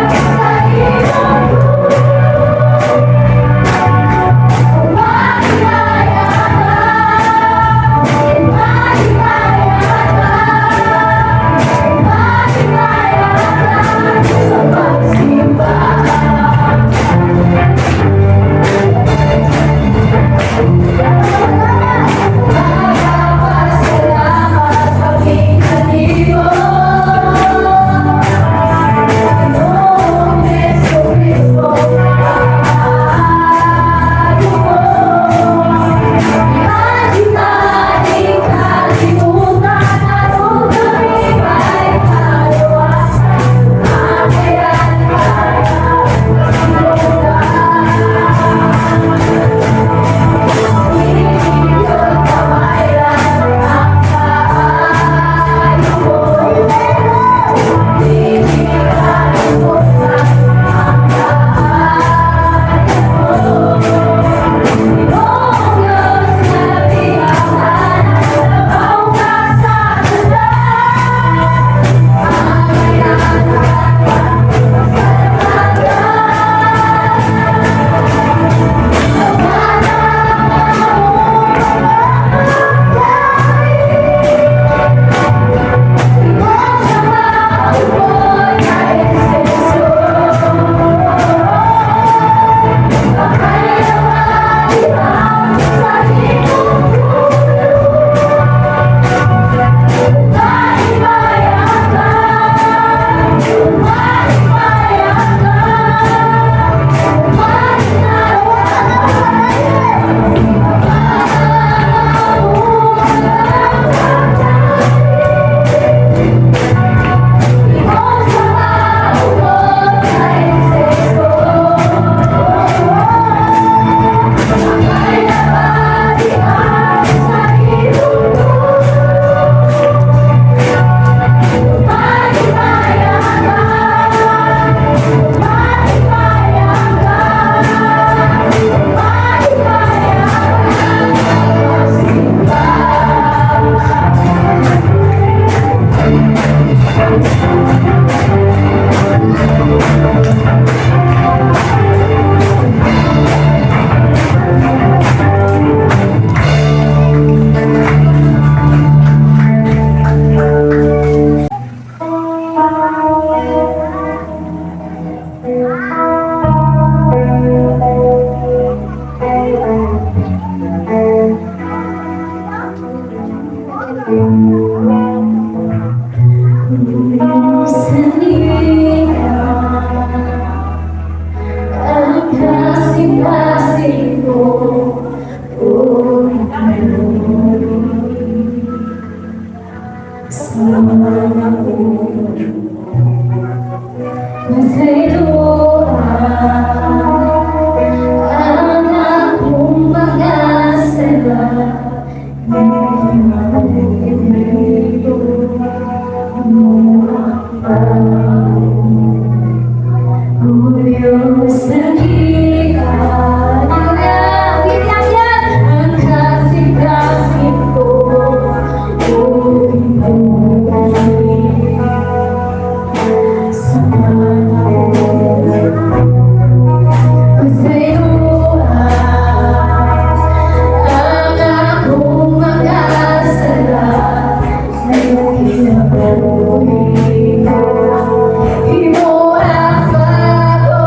Sa imong Maghimaya ka, maghimaya ka, maghimaya ka sa pagsimba. Magpapasalamat kami kanimo, Ginoong Jesu-Cristo, kaayo mo. Di kalimutan aron kami may kaluwasan. Angayan ka Dili gamay lang ang kaayo mo. Dili kalimutan ang kaayo mo. Ginoong Diyos nga labing-gamhanan, labaw ka sa tanan. Angayan ka pasalamatan. Tawag among sa makaupoy kay Excelsior. Akay sa imong Maghimaya ka, maghimaya ka, maghimaya ka. Sa makaupoy kay Excelsior. Akay sa imong Maghimaya ka, maghimaya ka, maghimaya ka sa pagsimba. Sa ang kasing-kasing ko, O Pinoy. Sa Masayloan ang akong mga sala, Ginoo mo ang O Diyos, ang kasing-kasing ko, O Pinoy. Sa Pasayloan ang akong mga sala, Kinabuhi ko, imo ang pag-o.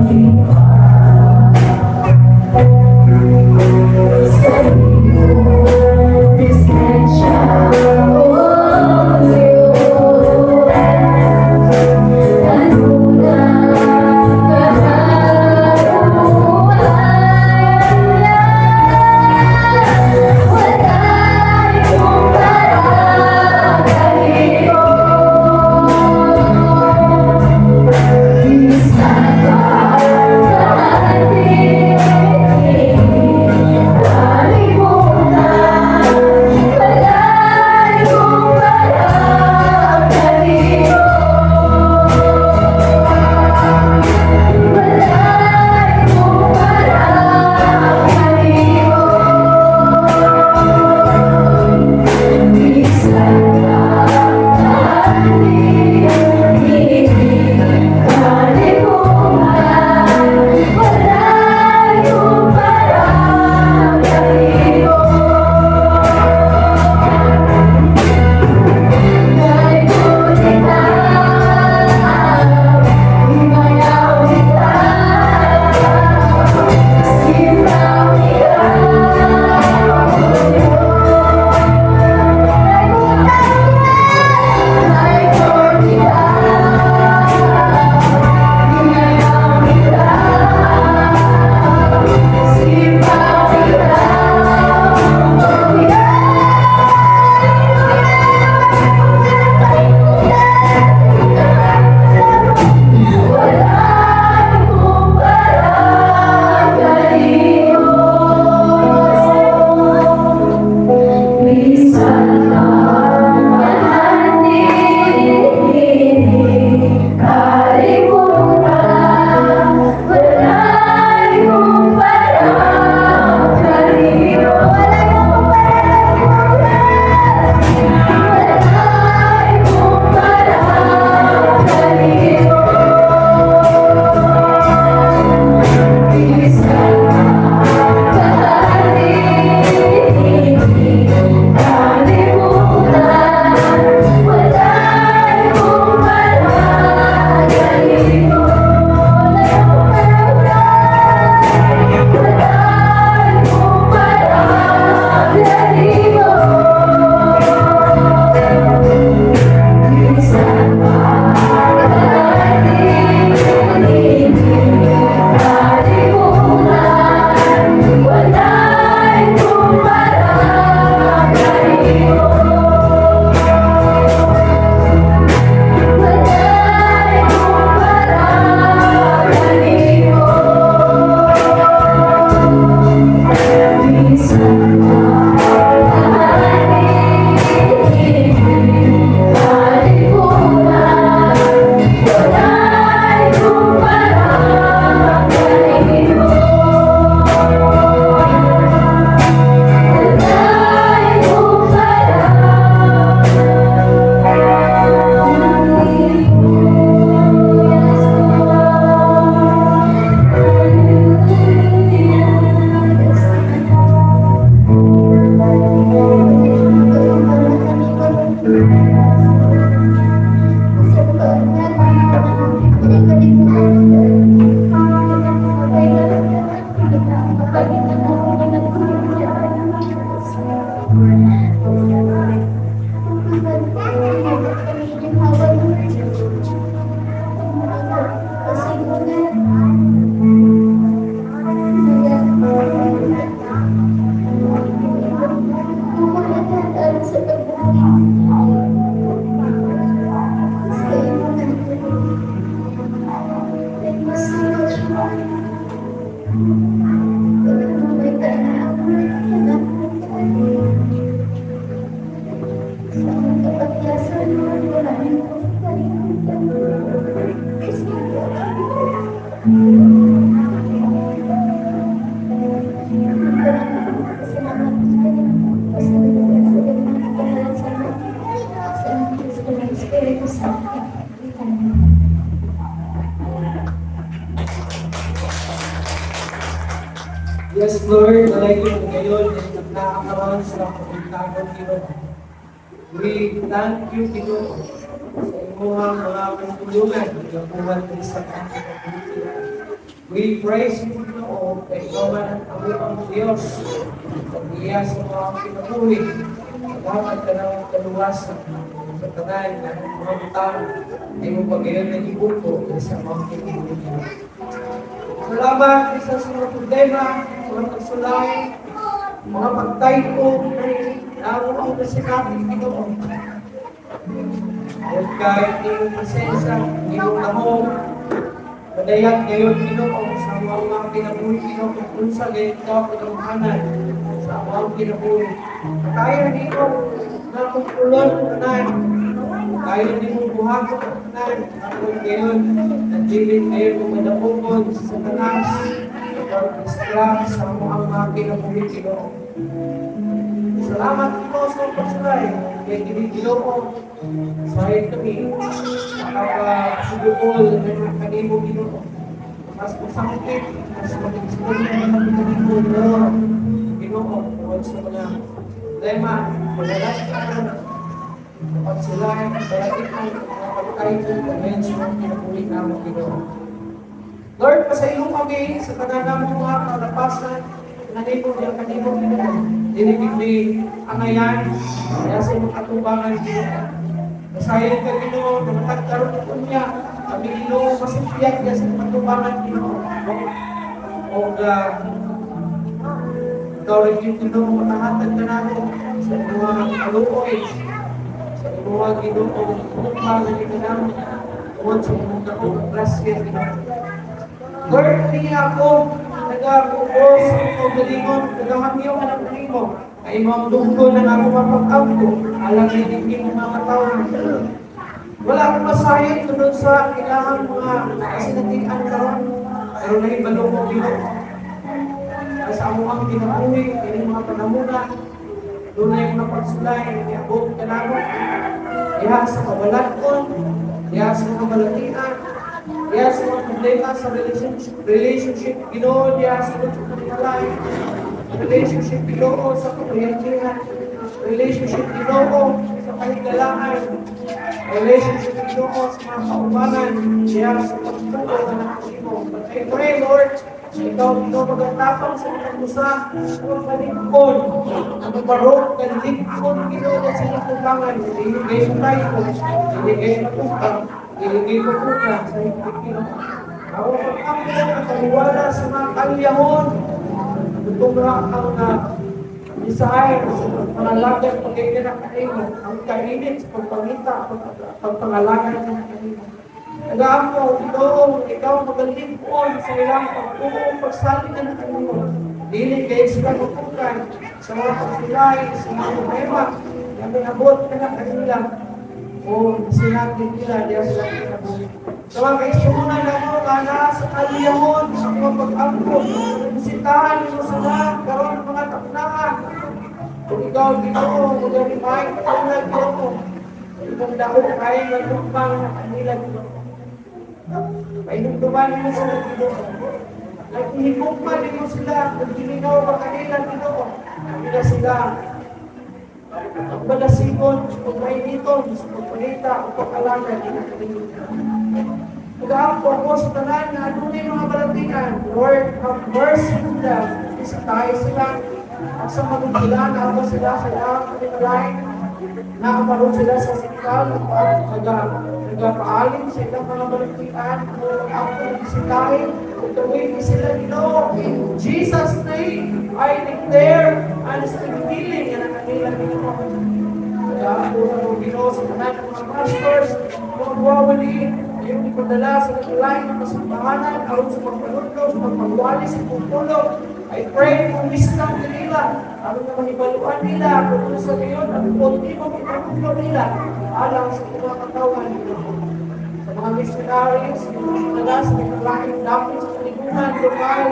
Iba sa iyong presensya, O Diyos. Kanunay kaharuan, wala'y kumpara kanimo. Bisan pa kaanhin kalibutan, wala'y kumpara kanimo. Wala'y kumpara kanimo. Bisan pa kaanhin kalibutan, wala'y kumpara kanimo. Kay kung ikaw, himayaw ikaw, sipaw ikaw, Kay kung ikaw, himayaw ikaw, sipaw ikaw, O Diyos. Wala'y kumpara kanimo. Bisan pa kaanhin kalibutan, wala'y kumpara kanimo. Wala'y kumpara kanimo. Wala'y kumpara kanimo. Bisan pa kaanhin kalibutan, wala'y kumpara kanimo. Wala'y kumpara kanimo. Bisan pa kaanhin kalibutan, wala'y kumpara kanimo. Wala'y kumpara kanimo. Bisan pa kaanhin kalibutan, wala'y kumpara kanimo. Wala'y kumpara kanimo. Yes, Lord. Hallelujah. Yes. Sa pagbuhay. Sa imo na. Thank you so much, Lord. Pagkamay ka na sa akong kapatyasan, Lord, maraming akong kalimutan. Kasi salamat sa Espiritu Santo. Amen. Yes, Lord, walay ko ngayon ay nagkakaroon sa kabuntagon, Ginoo. We thank you, Ginoo, sa imuhang mga pagtulungan nga buhat ni sa among kabutihan. We praise you, Ginoo, kay ikaw man ang among Diyos. Pag-iya sa mga kinabuhi, salamat ka ng kaluwasan sa tanan nga mga butang ay mo pagayon na ibuko sa mga kinabuhi. Salamat isa sa mga problema, mga pagsulay, mga pagtaypo, namo ang nasinapit, Ginoo. At kahit iyong presensya, iyong lahong, madayag ngayon, Ginoo, sa mga kinabuhi, Ginoo, kung unsa gayud ka kagamhanan sa mga kinabuhi. Kaya nimo na kontrolon ang tanan. Kaya nimo buhaton ang tanan. Aron ngayon, nandili ngayon kung madapokon sa Satanas, pag-distract sa mga kinabuhi, Ginoo. Salamat, Ginoo, sa pagsulay. Kay kini, Ginoo, sa kami makapasugol na kanimo, Ginoo. Mas masangkit, mas mag-explain na kami kanimo more, Ginoo, tungod sa mga problema, paglalaan, pagsulay, balatian, mga pagtaypo, ngayon sa mga kinabuhi namon, Ginoo. Lord, pasaylo kami sa tanan namong mga kalapasan, kanimo diya kanimo, Ginoo. Dili gid angayan, kaya sa imong katubangan, Ginoo. Masayon ka, Ginoo, na karon unya, kami, Ginoo, masimpiyag diya sa imong katubangan, Ginoo. O ikaw rin yung Ginoo, makahatag ka nato sa imong kaluoy, sa imong, Ginoo, mukha nga gikanamo, tungod sa imong dakong grasya, Ginoo. Lord, kini ako, nagabuo sa imong kaugalingon, nagahangyo nga ng nimo, ay imong dunggo ng ako mapag-ampo, alang ni imong mga katawhan. Wala akong masayod tungod sa ilahang mga kasinatian karon, pero nahibalo ko, Ginoo. Sa among kinabuhi, kini mga panahona, dunay mga pagsulay, niabot ka namo. Diha sa kawalan-on, diha sa mga balatian, diha sa mga problema sa relationship, Ginoo, diha sa mga relationship, Ginoo, sa kaparyentihan, relationship, Ginoo, sa kahigalaan, relationship, Ginoo, sa mga kaubanan, diha sa pagtuo nga nako. But I pray, Lord, ikaw, Ginoo, magatapang sa mga usa, ang palingkod, ang barok, ang lingkod, Ginoo, sa atubangan, dili kayo tayo, dili kayo matupang, dili kayo mapuka sa higpit, Ginoo. Ako pag-ampo, ang kaliwala sa mga kalyahon, Tutunga ang desire sa pagpangalaga pagkainan ng kanimo, ang kainit sa pagpangita, pagpangalaga ng kanimo. Nagaampo, Ginoo, ikaw magalingkod sa ilang pagtuo, pagsalig ng kanimo. Dili kayo sila mapukay sa mga pagsulay, sa mga problema, na minabot ka na kanila o sinabi nila diya sa kinabuhi. Sa mga kaigsuonan namo nga naa sa kaliyahon, sa mga pag-ampo, bisitahan mo sila karon mga taknaan. Kung ikaw, Ginoo, magarimay katulad, Ginoo, imong dako kay magtumpang na kanila, Ginoo. Painumduman mo sila, Ginoo. Nagihigugma nimo sila, naggiminaw ka kanila, Ginoo. Kanila sila pagbalasigon, pagmainiton, sa pagpangita, o pag-alaga, Ginoo. Nagaampo ako sa tanan nga adunay mga balatian. Lord, have mercy on them. Bisitahe sila. At sa magugila, naa sila sa ilang kanilalay. Naamaro sila sa ospital at nagapaalim sa ilang mga balatian. Ang bisitahe, kung gawin sila, Ginoo. In Jesus' name, I declare and speak healing ang kanila, Ginoo. Nagaampo sa mga Ginoo sa tanan ng mga pastors, mga buwawali, yung ipadala sa naglain ng kasimbahanan, aron sa pagpanudlo, sa pagpagwali sa pupulong. I pray for wisdom nila, aron na mahibaluan nila, kung ano sa ngayon, ang ultimo ipanudlo nila, alang sa mga katawan. Sa mga missionaries, mga sa naglain dapit sa kalibungan, lokal,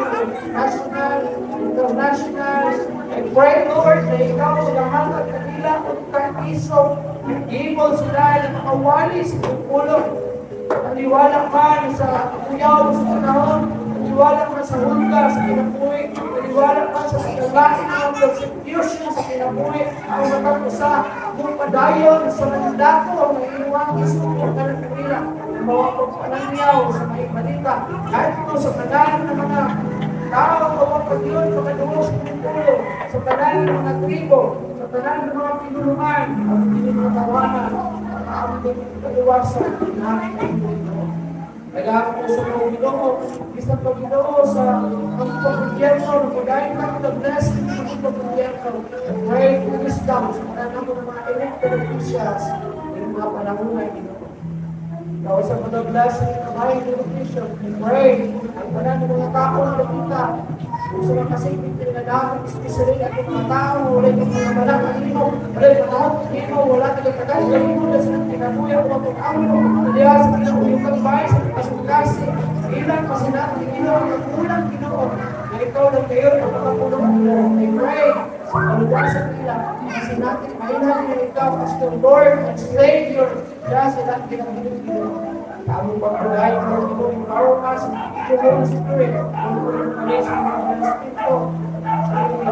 national, international. I pray, Lord, na ikaw maghahatag kanila og kaisog, nag-able sila na makawali sa pupulong. Naniwala man sa kuyaw sa panahon, naniwala man sa hulga sa kinabuhi, naniwala man sa pagkalain ng persecution sa kinabuhi, ang matag usa kung padayon sa mandato ang imuhang isuko ka ng kanila. mga pagpanangyaw sa may balita ngadto sa tanan ng mga tao o mga pagyon, mga sa pulong, sa tanan ng mga tribo, sa tanan ng mga pinulungan, ang hindi mga tawanan, ang aming kaliwasan na Ginoo. Kailangan po sa mga Ginoo, bisan pa, Ginoo, sa ang paggobyerno, pagayon kami the blessing ng paggobyerno, pray for wisdom sa tanan ng mga elected officials, yung mga panahon, Ginoo. Ikaw sa mga blessing ng kamay ng official, we pray ang tanan ng mga tao na nakita kung sa mga kasipit na namin, especially at yung mga tao, wala yung mga balak ang imo, wala yung mga imo, wala nagkatagal ng imo na sa kinabuya o pag-amo, kaya sa kinabuya bahay sa kasing-kasi, ilang kasinati, ilang kakulang, Ginoo, na ikaw na kayo ang makapuno, Ginoo. I pray sa kaluwasan nila, kasinati, mahinahon na ikaw as the Lord and Savior dahil sa lahat kinabuhi, Ginoo. Among pagpagay, Lord, Ginoo, empower us with your Holy Spirit. Tulungan kami sa mga Espiritu. Sa iyong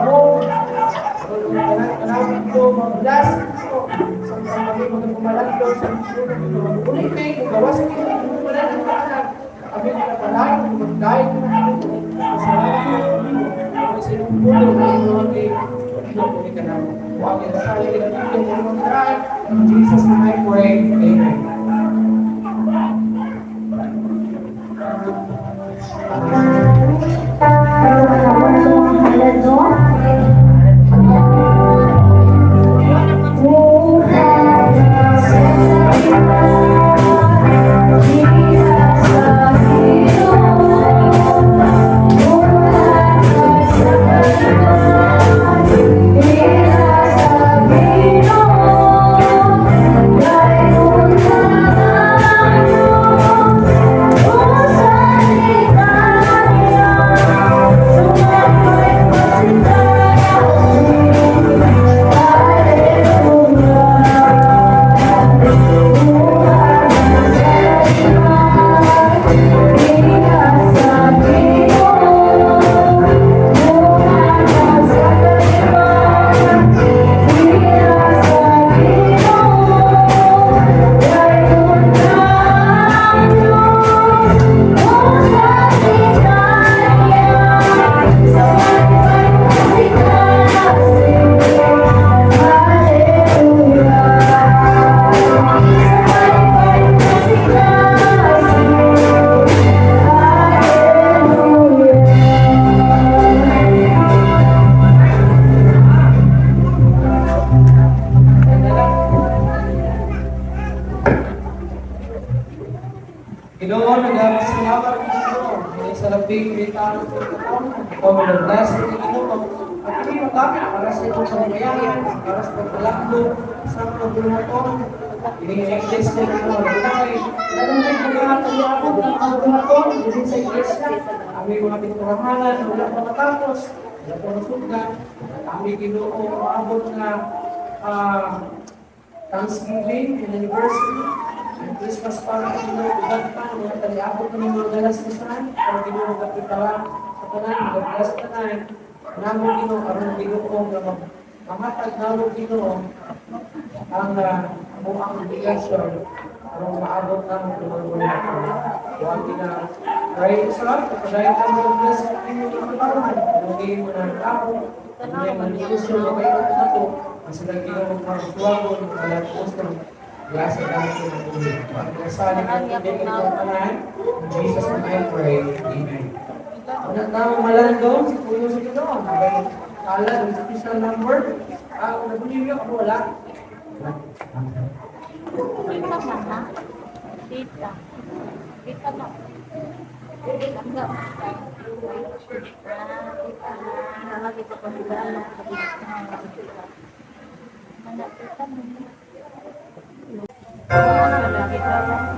tulungan ka namin ito, mag-bless ito. Sa mga kami magpumalando sa Ginoo. Ulit kay, kung gawas kayo, wala ng paanan. Kami pinapalay, magdahil na kami. Salamat po, Ginoo. Kami sa iyong pulong, ay mga kay Ginoo, ka namin. Huwag yung sa In Jesus' name I pray. Amen. Ginoo, nagpasalamat Ginoo. May sa labing bintana po ito. Ikaw mo nag-bless ng Ginoo. At hindi magamit para sa iyong pamayayan, para sa pagpalakdo sa mga buhaton. Ini sa iglesia, Ginoo. Ay, lalo na mga taliabot ng mga buhaton dito sa iglesia. Kami mga pinturahanan, wala pa matapos, wala pa masugdan. Kami, Ginoo, maabot na Thanksgiving and anniversary, and Christmas para Ginoo, uban pa, mga taliabot na mga galastusan, para Ginoo magkaprepara sa tanan, mag-bless tanan. Namo, Ginoo, aron, Ginoo, nga mamatag namo, Ginoo, ang ang obligasyon aron maabot namo ang mga buhaton. Huwag na pray sa pagpadayon ka mo bless sa inyong mga katawan. Lugay mo na ang tao, hindi man negosyo, okay na ito. Ang sila Ginoo magsuwagon, mga grasa dahil ng ulo. Ang nasali ng tubig ang tanan. In Jesus' name I pray. Amen. Una tao malando, si Puno sa Ginoo. Kala, ng special number. Ah, nabulilyo ako, wala. Kita man na. Kita. Kita na. Kita. Ah, kita na. Nakakita ko sila. Mana kita mo. Nakakita mo.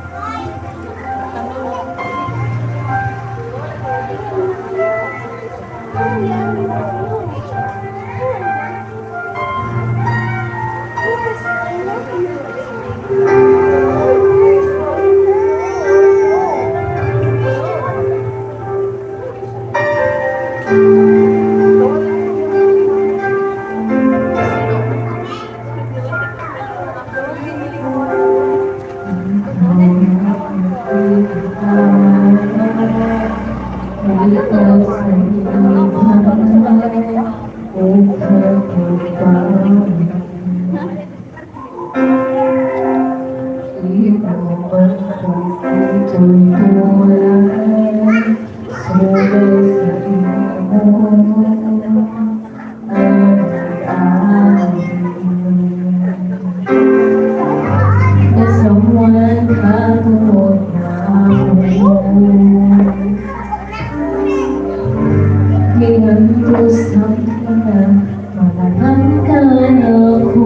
Ikasabihan o katuparan. Imo man kong gitultulan, subay sa imo agi-agi. Nasawan ka tungod nako, giantos ang tanan, mamatay ka nako.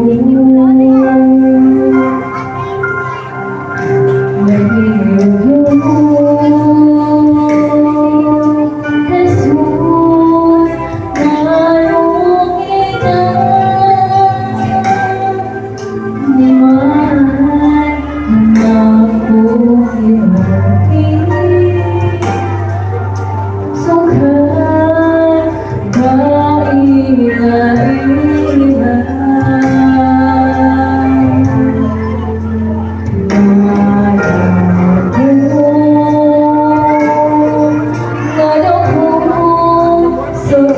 Jesus, nganong ikaw di man nako giati, sukad kaila-ila. Sa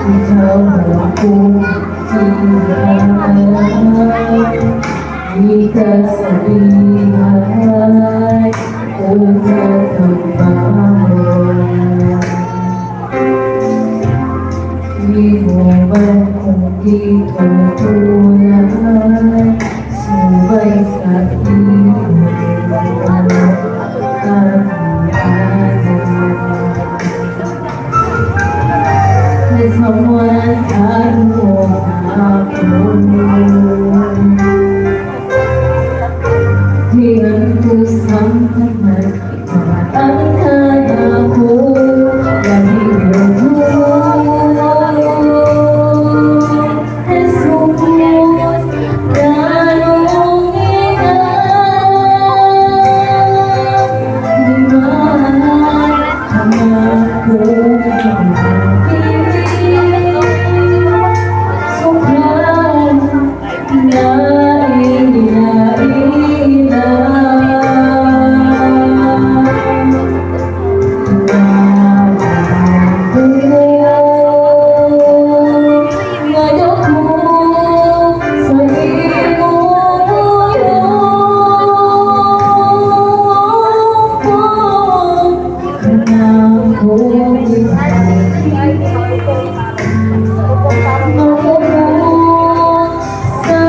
Ikaw akong gihanap, ikasabihan o katuparan. Imo man kong gitultulan, subay sa imo agi-agi. Someone ako. Giantos ang tanan, mamatay ako. Lahi Jesus, nganong ikaw di man nako giati, sukad naila-ila. Nga sa imong Kanako Mapupo sa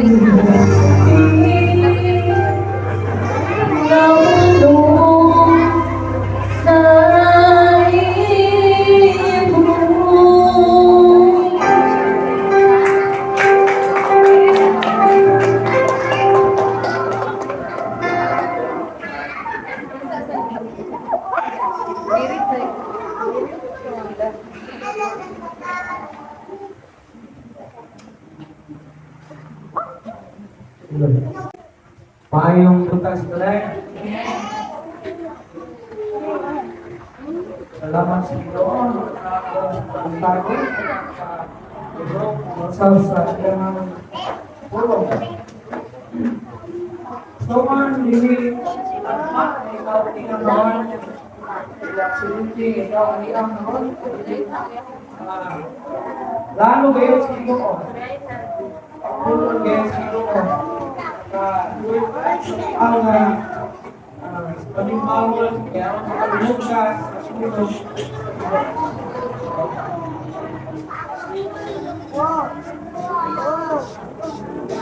imo. Sa Maayong buntag sa tanan. Salamat sa Ginoo sa pagtago sa sa iyang pulong. So man dili tagma ikaw tinanawan ila silunti ikaw ang iyang naon. Lalo gayon sa Ginoo. Pulong gayon sa Ginoo. Ang panimbawon kaya ang makadungog ka sa sulong.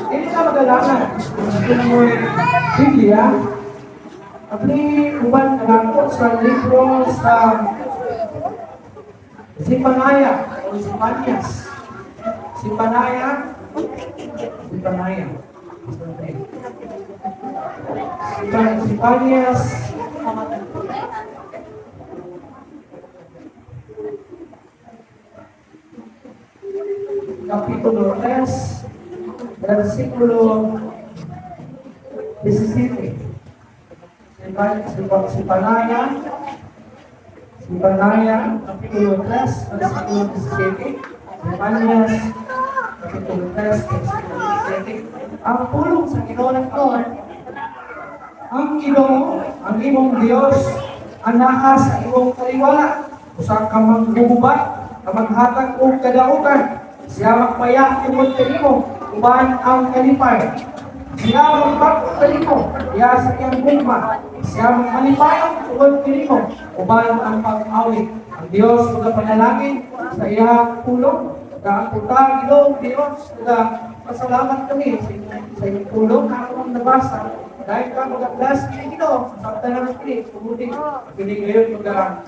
Hindi ka magalangan. Kung mo'y Biblia, apli uban nagako sa libro sa Sipanaya o Sipanyas. Sipanaya, Sipanaya. Sipanyas, Kapitulo 3, versikulo 17. Sipanaya, Sipanaya, Kapitulo 3, versikulo 17. Sipanyas, Kapitulo 3, versikulo 17. Ang pulong sa Ginoo ng ang Ginoo, ang imong Dios, anaa sa imong kaliwala, usa ka manggugubat, ka maghatag og kadaugan. Siya magpaya tungod kanimo, uban ang kalipay. Siya magbag-o kanimo, diya sa iyang gugma. Siya magmalipayon tungod kanimo, uban ang pag-awit. Ang Dios magapanalangin sa iyang pulong. Nagaangkuta, Ginoong Dios, pasalamat kami sa inyong pulong na akong nabasa. Dahil ka mag-bless kini Ginoo, sa tanan kini, tumuti, kini ngayon mag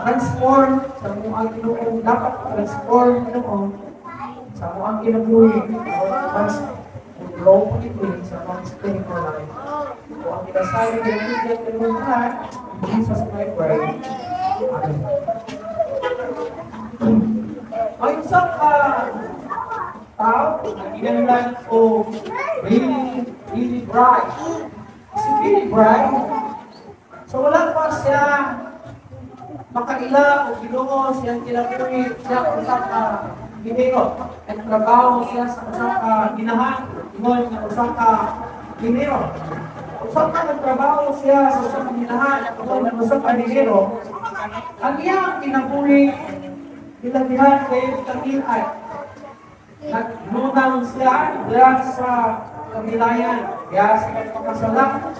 transform sa muang Ginoo, dapat transform Ginoo sa muang kinabuhi, mas grow po ito sa muang spiritual life. O ang kinasaya kinabuhi kanimong lahat, in Jesus I pray. Amen. May isang tao na ginanlan o really, really bright. Si Billy Bright, so wala pa siya makaila o Ginoo siyang kinabuhi siya usa ka minero. Nagtrabaho siya sa usa ka minahan, ingon nga usa ka minero. Usa ka nagtrabaho siya sa usa ka minahan, ingon nga usa ka minero. Ang iyang kinabuhi ilabihan kay kangilay. Naglunang siya diya sa kamilayan, diya sa pagpakasala.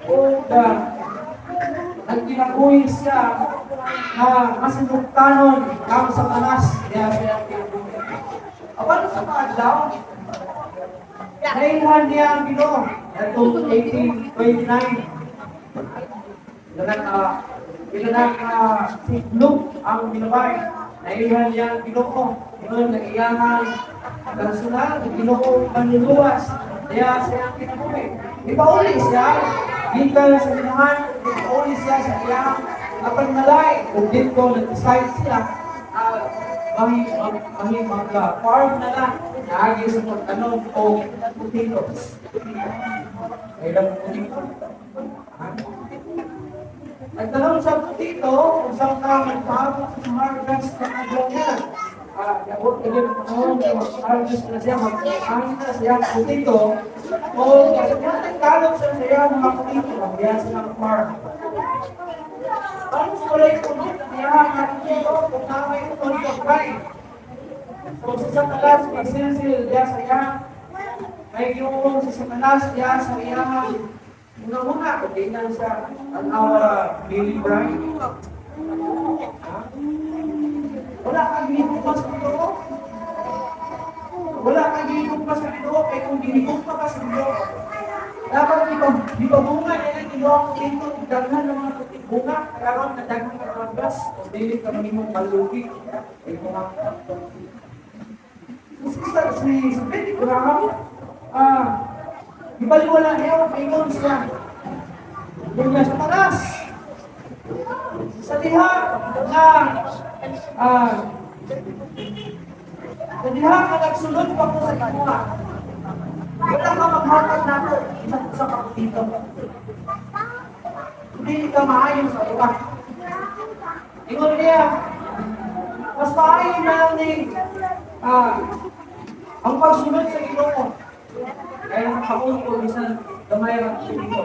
O nagkinabuhi siya na masinugtanon kang sa tanas diya sa iyang kinabuhi. Apan sa kaadlaw, nailhan niya ang Ginoo atong 1829. Pila na ka siglo ang binabay. Nailhan niya ang Ginoo. Ingon nga iyahang personal, ang Ginoo manluluwas. Diya sa iyang kinabuhi. Ipauli siya, gikan sa minahan, ipauli siya sa iyang apan malay. Ug dito nag-decide siya, mahi mag farm na lang, naagi sa pagtanom og potatoes. Kailan potato? Ha? Nagtanom sa potato, kung saan ka magpaabot sa harvest ng adlaw niya. Yabot ka din ang panahon na mag-harvest na siya, mag-ani na siya ang potato. O kasi niya nagkalot siya sa iyang mga potato, magbiya siya ng farm. Ano sa walay punot, niya ang potato, kung na may punot ka. So sa Satanas, may silsil diya sa iyang, may ginoo sa Satanas diya sa iyang una-una, kung di na sa ang our Billy Brian. Ha? Wala kang ginigugma sa Ginoo. Wala kang ginigugma sa Ginoo, kaya kung ginigugma ka sa Ginoo, dapat ipabunga niya ng Ginoo ang ito, daghan ng mga bunga, karon na daghan ka mga gas, o dili ka mahimong malugi. Ay mga si Billy Graham, ibaliwala niya, paingon siya. Yung sa taas. Sa diha nga nagsulod pa ko sa imuha, wala ka maghatag nako bisan usa ka putito. Dili ka maayo sa iba. Ingon niya, mas maayo na lang ni ang pagsunod sa Ginoo. Kaya nakakaon ko bisan gamay ra dito.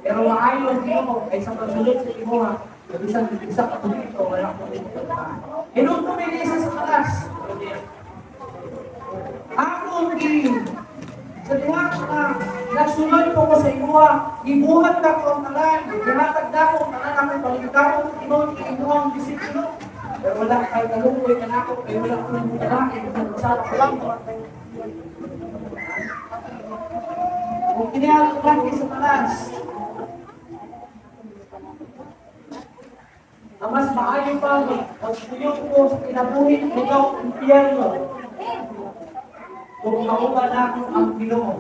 Pero maayo ang Ginoo kaysa pagsunod sa imuha, bisan isa ka dito, wala ko dito. Hinumdumi ni sa Satanas. Ako gi sa diha nga nagsunod ko sa imuha, gibuhat na ko ang tanan, gihatag na ko ang tanan akong palingkaon, tinuod kay imuhang disipulo. Pero wala kay kaluoy kanako, kay wala ko nang tanan, sa lang. Kung kini ang kay Satanas, ang mas maayo pa, magpuyong ko sa kinabuhi, ikaw impyerno. Kung kauban nako ang Ginoo,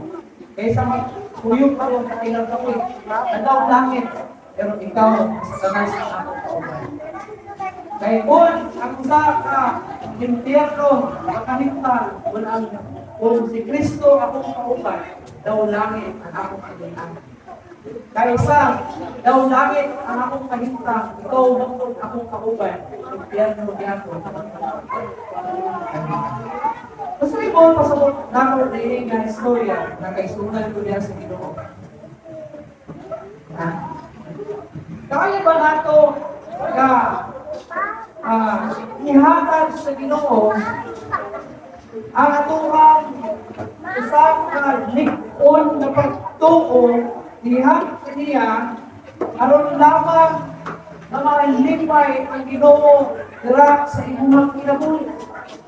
kaysa magpuyong ko sa kinabuhi, nadaw langit, pero ikaw sa Satanas ang akong kauban. Kay kung ang usa ka impyerno makahimtang kung ang kung si Kristo akong kauban, daw langit ang akong kahimtang. Kaysa daw langit ang akong kahimtang, ikaw man akong kauban, impyerno gyapon. Basta mo pasabot nako diri nga istorya na kaisunan ko diha sa Ginoo. Ha? Kaya ba nato nga ihatag sa Ginoo ang atuang usa ka lig-on na pagtuo diha kaniya aron lamang na malipay ang Ginoo dira sa imong kinabuhi?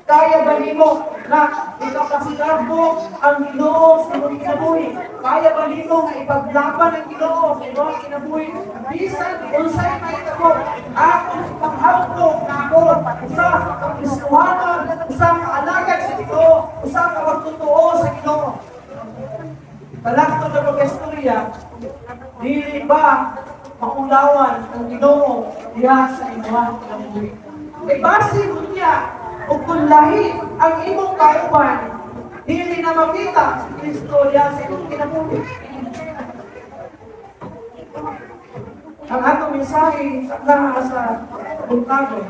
Kaya ba nimo na ipakasigarbo ang Ginoo sa imong kinabuhi? Kaya ba nimo nga ipaglaban ang Ginoo sa imong kinabuhi? Bisan unsay mahitabo, akong ipanghamtong na ako usa ka Kristohanon, usa ka alagad sa Ginoo, usa ka magtotoo sa Ginoo. Palakto na pag-istorya, dili ba maulawan ang Ginoo diha sa imong kinabuhi? Kay base unya ug kung lahi ang imong kauban, dili na makita si Kristo diha sa imong kinabuhi. Ang atong mensahe sa sa buntago.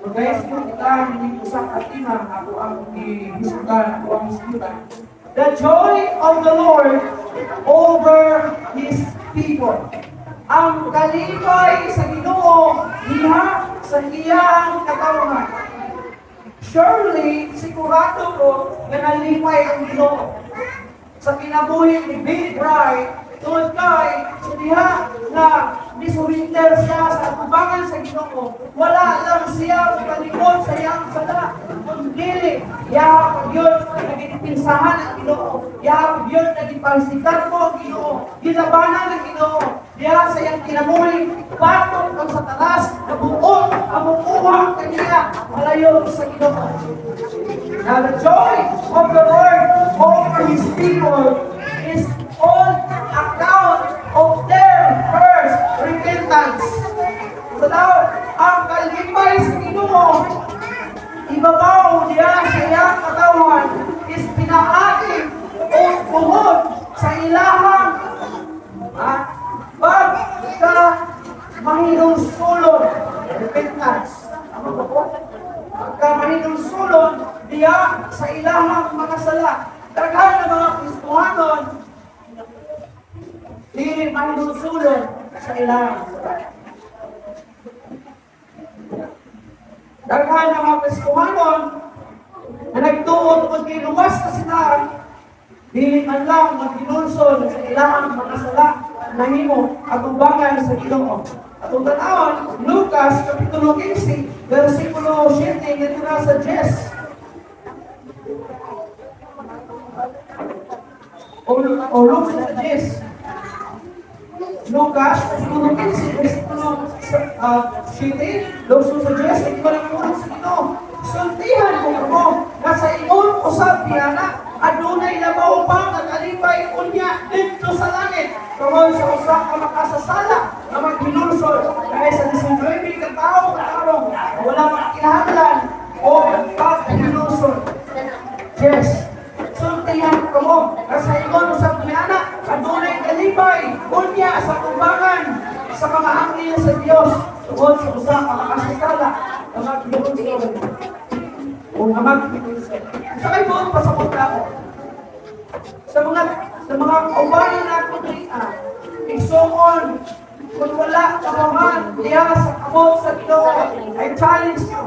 So guys, kung kita hindi usa ka tema, ako ang gihisgutan, ako ang hisgutan. The joy of the Lord over His people. Ang kalipay sa Ginoo diha sa iyang katawhan. Surely, sigurado ko nga nalipay ang Ginoo sa kinabuhi ni Billy Bright tungod kay sa diha nga nisurrender siya sa atubangan sa Ginoo, wala lang siya kalikot sa iyang sala, kundi iya pag yun nagipinsahan ang Ginoo, iya pag yun nagipangsikat mo ang Ginoo, gilabanan ang Ginoo diha sa iyang kinabuhi, batok ang Satanas na buot ang mukuha kaniya malayo sa Ginoo. Now the joy of the Lord over His people is on account of their first repentance. So now, ang kalipay sa Ginoo, ibabaw niya sa iyang katawan is pinaagi o tungod sa ilahang pagka mahinulsulon, repentance. Ano ba po? Pagka mahinulsulon diya sa ilahang mga sala. Daghan ng mga Kristohanon, dili mahinulsulon sa ilahang sala. Daghan ng mga Kristohanon na nagtuo tungod kay luwas na sila, dili man lang maghinulsol sa ilahang mga sala nahimo atubangan sa Ginoo. Atong tan-awon, Lucas kapitulo 15, versikulo 7 ngadto na sa 10. O Lucas sa 10. Lucas kapitulo 15, versikulo 7, Lucas sa 10, ito ang pulong sa Ginoo. Sultihan ko kamo nga sa ingon usab piyana, adunay labaw pa nga kalipay unya didto sa langit tungod sa usa ka makasasala nga maghinulsol. Guys, sa Dios tungod sa usa ka makasasala nga maghinulsol o nga maghinulsol. Sa kay buot pasabot na ako. Sa mga kaubanan na ako diri igsuon, kung wala ka man diya sa kamot sa Ginoo, I challenge you.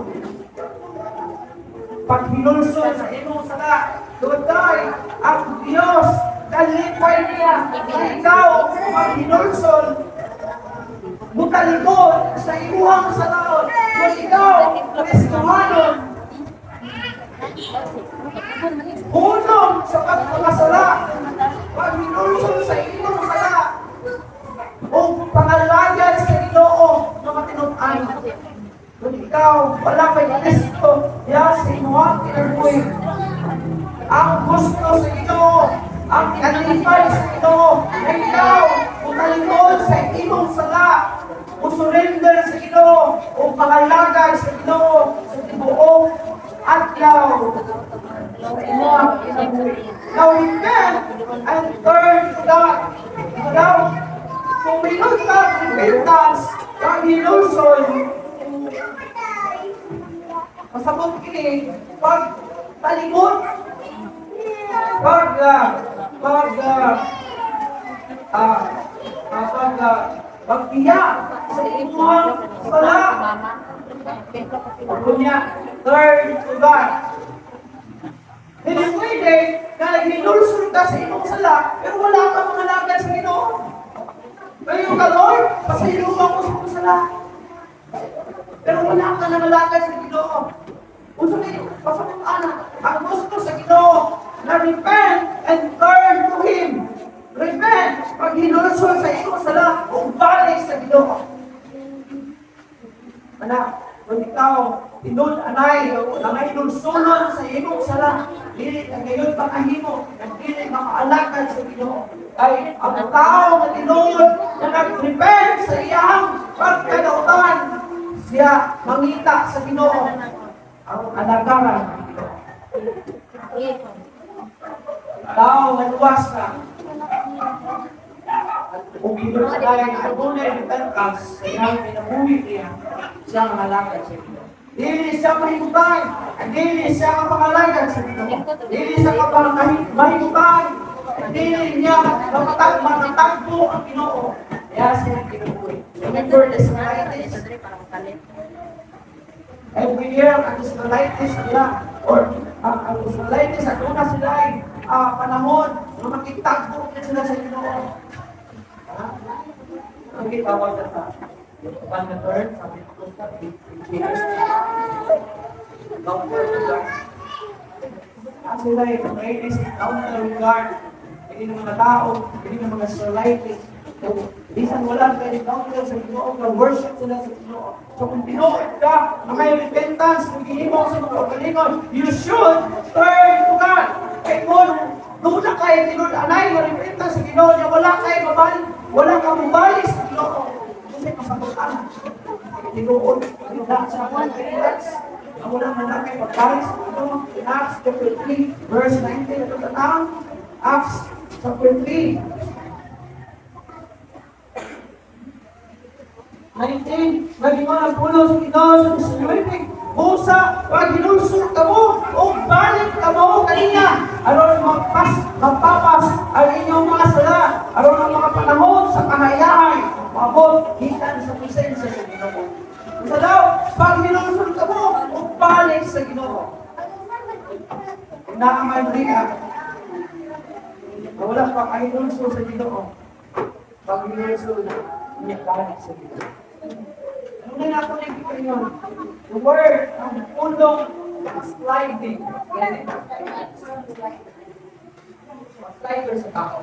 Paghinulsol sa imong sala, dunay ang Dios kalipay niya na ikaw maghinulsol, mutalikod sa imuhang salaon. Kung ikaw, Kristohanon, hunong sa pagpakasala, paghinulsol sa imong sala, o pangalagad sa Ginoo nga matinud-an. Kung ikaw wala kay Kristo diya sa imuhang kinabuhi, ang gusto sa Ginoo, ang kalipay sa Ginoo, na ikaw mutalikod sa imong sala, o surrender sa Ginoo, o pangalagad sa Ginoo sa tibuok adlaw sa imong kinabuhi. Now repent and turn to God. So now, kung minun ka repentance, paghinulsol, pasabot kini, pag talikod, pag, pag, pag, pagbiya sa imuhang sala. Kunya, turn to God. Hindi pwede na naghinulsol ka sa imong sala, pero wala ka mga lagad sa Ginoo. Kayo ka, "Lord, pasaylo ko sa imong sala." Pero wala ka na malagad sa Ginoo. Unsa kay pasabot ana? Ang gusto sa Ginoo na repent and turn to Him. Repent, pag hinulsol sa imong sala, ug balik sa Ginoo. Anak, kung ikaw, tinud-anay, na may hinulsulon sa imong sala, dili ka gayon makahimo, na dili makaalagad sa Ginoo. Kay ang tao nga tinuod na nag-repent sa iyang pagkadautan, siya mangita sa Ginoo ang alagaran ng Ginoo. Tao nga luwas ka, kung hinulsulay na adunay repentance sa iyang kinabuhi niya, siya ang alagad sa Ginoo. Dili siya mahimutay, dili siya kapangalagad sa Ginoo. Dili siya mahimutay, dili niya makatagpo ang Ginoo. Kaya siya kinabuhi. Remember the Israelites? Every year, ang Israelites nila, or ang Israelites, aduna sila ay panahon na makitagpo na sila sa Ginoo. Ha? Ang gitawag na sa one na term, sabi ko sa BGS. Encounter with God. Sila ay greatest encounter with God. Hindi ng mga tao, hindi ng mga Israelites. So, bisan wala kay encounter sa Ginoo, na worship sila sa Ginoo. So kung tinuod ka, na may repentance, kung gihimo sa mga kaugalingon, you should turn to God. Kay kung doon na kay tinud-anay nga repentance sa Ginoo niya, wala kay mabalik, wala ka mobalik sa Ginoo. Kasi kasabutan. Tinuod, wala sa repentance. Ang wala man na kay pagbalik sa Ginoo. Acts chapter 3, verse 19. Ito tatang. Acts chapter 3, 19, naging ang pulong sa Ginoo sa 19, "Busa, paghinulsol kamo, o balik kamo kaniya, aron magpapas ang inyong mga sala, aron ang mga panahon sa kahayahay, maabot gikan sa presensya sa Ginoo." Sa daw, paghinulsol kamo, o balik sa Ginoo. Kung naa man riya, na wala pa kahinulsol sa Ginoo, paghinulsol niya, balik sa Ginoo. Ano na nato nakita yun? The word, ang pulong sliding. Ganun. Slider sa tao.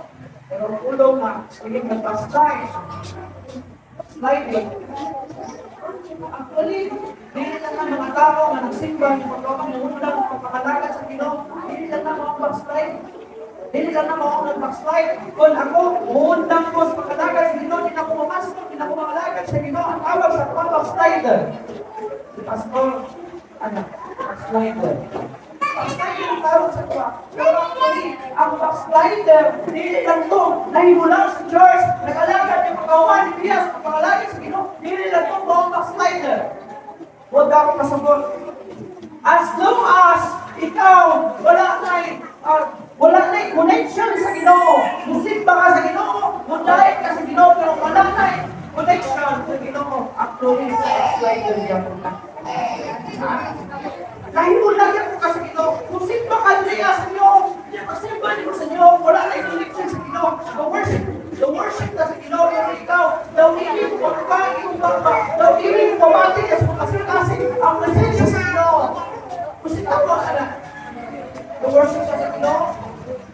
Pero ang pulong na hindi nagpa-slide. Sliding. Actually, dili lang ang mga tao nga nagsimba, yung pagkakang muundang, pagpakalagad sa Ginoo, dili lang na mga backslide. Dili lang na mga nag-backslide. Kung ako, muundang ko sa pagkalagad sa Ginoo, di na ako mamasok, di na ako makalagad sa Ginoo, ang tawag sa mga backslider. Si Pastor, ano, backslider. Backslider ang tawag sa kuha. Pero actually, ang backslider, dili lang to, nahimula sa church, nag-alagad yung pagkawan ni Bias, pagpangalaga sa Ginoo, dili lang to mao backslider. Huwag ako kasabot. As long as ikaw wala na connection sa Ginoo. Musimba ka sa Ginoo, mudayeg ka sa Ginoo, pero wala na connection sa Ginoo. Actually, sa backslider gyapon ka. Kahimula gyapon ka sa Ginoo. Musimba ka niya sa Ginoo, di pagsimba nimo sa Ginoo, wala na connection sa Ginoo. The worship na sa Ginoo, pero ikaw, daw dili mo pagkain yung baba, daw dili mo pamati kasi kasing ang presensya sa Ginoo. Kasi ako, anak, the worship sa Ginoo.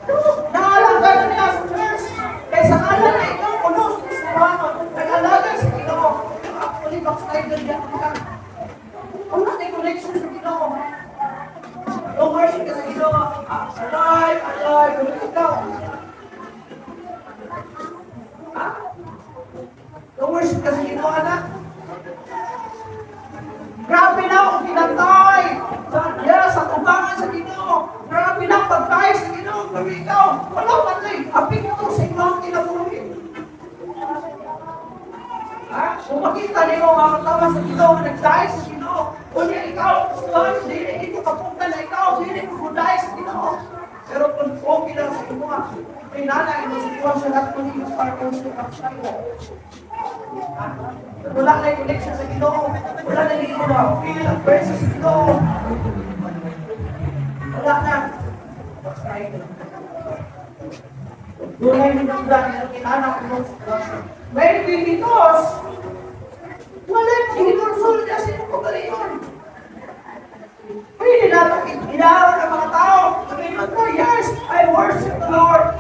No, naalaga na niya sa church. Kaya sa ngalan na ikaw, kuno sa Kristiyano, nag-alaga sa Ginoo. Pero actually, backslider niya ka. Wala na connection sa Ginoo. The worship ka sa Ginoo. Ah, alive, alive, pero ikaw. Ha? The worship ka sa Ginoo, anak. Grabe na akong kinatay. Sa tubangan sa Ginoo. Grabe na ang pagtay sa Ginoo. Pero ikaw, wala man na apekto sa iyong kinabuhi. Ha? Kung makita niyo ang mga tama sa Ginoo, nagdaig sa Ginoo. Kung ikaw, Pastor, dili ito kapunta na ikaw, dili mo mudaig sa Ginoo. Pero kung okay lang sa imo, may nana imo sitwasyon at kung you are also backslider. Ha? Wala na yung connection sa Ginoo. Wala na yung na feel ang presence sa Ginoo. Wala na. Backslider. Doon ay hinungdan ang inanak mo sitwasyon. Maybe because wala yung hinulsol niya sa iyong kagalingon. Pwede natin inaaraw ng mga tao. Sabihin mo, "Yes, I worship the Lord.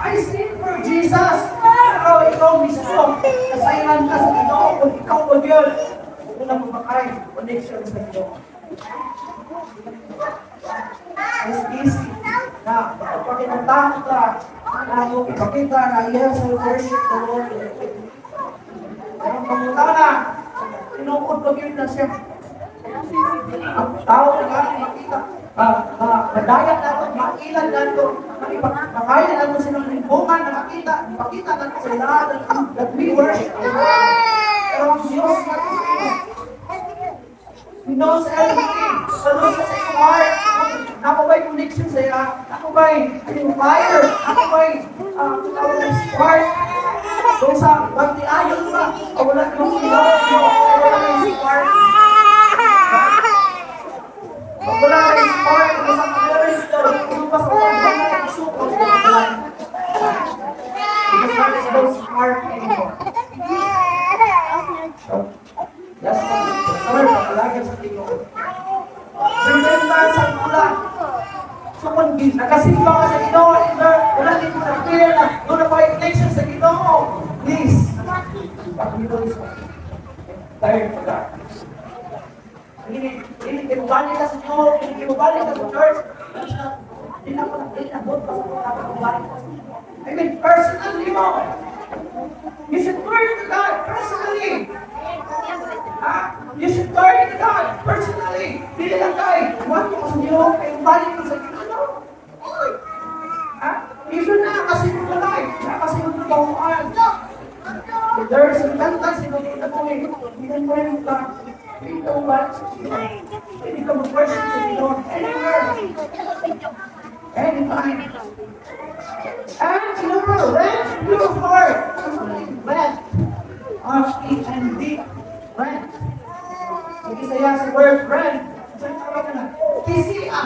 I sing for Jesus." Pero ikaw mismo, kasayran ka sa Ginoo kung ikaw ba yun. Wala mo makay connection sa Ginoo. It's easy na pagpakinatao ka na mo ipakita na yes, I worship the Lord. Pero pangutana, tinuod ba yun na siya? Ang tao na nga makita, madaya nato, mailan nato, makaya nato silang limbungan na makita, makita nato sa lahat that we worship the Lord. Pero ang Diyos nato, He knows everything. Ano siya sa iyong heart? Ako ba'y connection sa iya? Ako ba'y yung fire? Ako ba'y tawag ng spark? Kung sa pagtiayon ba? O wala kang ilaw mo? Wala kang spark? Pag wala kang spark, sa parents daw, lumpas ako ang mga isuko sa mga. Because there is no spark anymore. So, that's why, sir, pagkalagan sa Ginoo. Remember sa pula. So kung nakasimba ka sa Ginoo, and wala din mo na clear na doon na pa connection sa Ginoo. Please, pag-ginoo, turn to God. Hindi, hindi kimubalik ka sa Ginoo, hindi kimubalik ka sa church. Hindi na ko hindi na pa sa mga pag ka sa Ginoo. I mean, personally mo. You should turn to God personally. Ah, you should turn to God personally. Dili lang kay, want ko sa Ginoo, kay balik ko sa Ginoo. No. Ah, even na kasi mo walay, na kasi mo trabahoan. If there is repentance in the buhay, you can pray to God. Pwede ka bumalik sa Ginoo. Pwede ka mag-worship sa Ginoo anywhere. Anytime. And number, rend your heart. Rend. R-E-N-D. Rend. Sa Bisaya sa word rend. Saan tawag na? Kisia.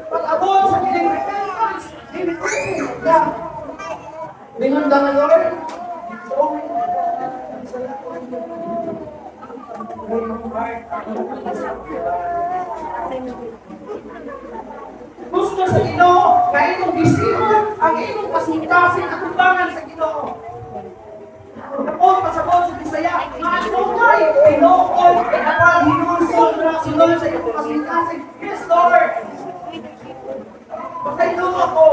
Pag-abot sa kining repentance, dili na. Bingon ka nga, Lord. So, Bisaya ko. Your heart. Gusto sa Ginoo, kay imong gision ang imong kasing-kasing atumbangan sa Ginoo. Napon pasabot sa Bisaya, nga adunay tinuod na paghinulsol na sunod sa imong kasing-kasing. Yes, Lord. Pakainom ako.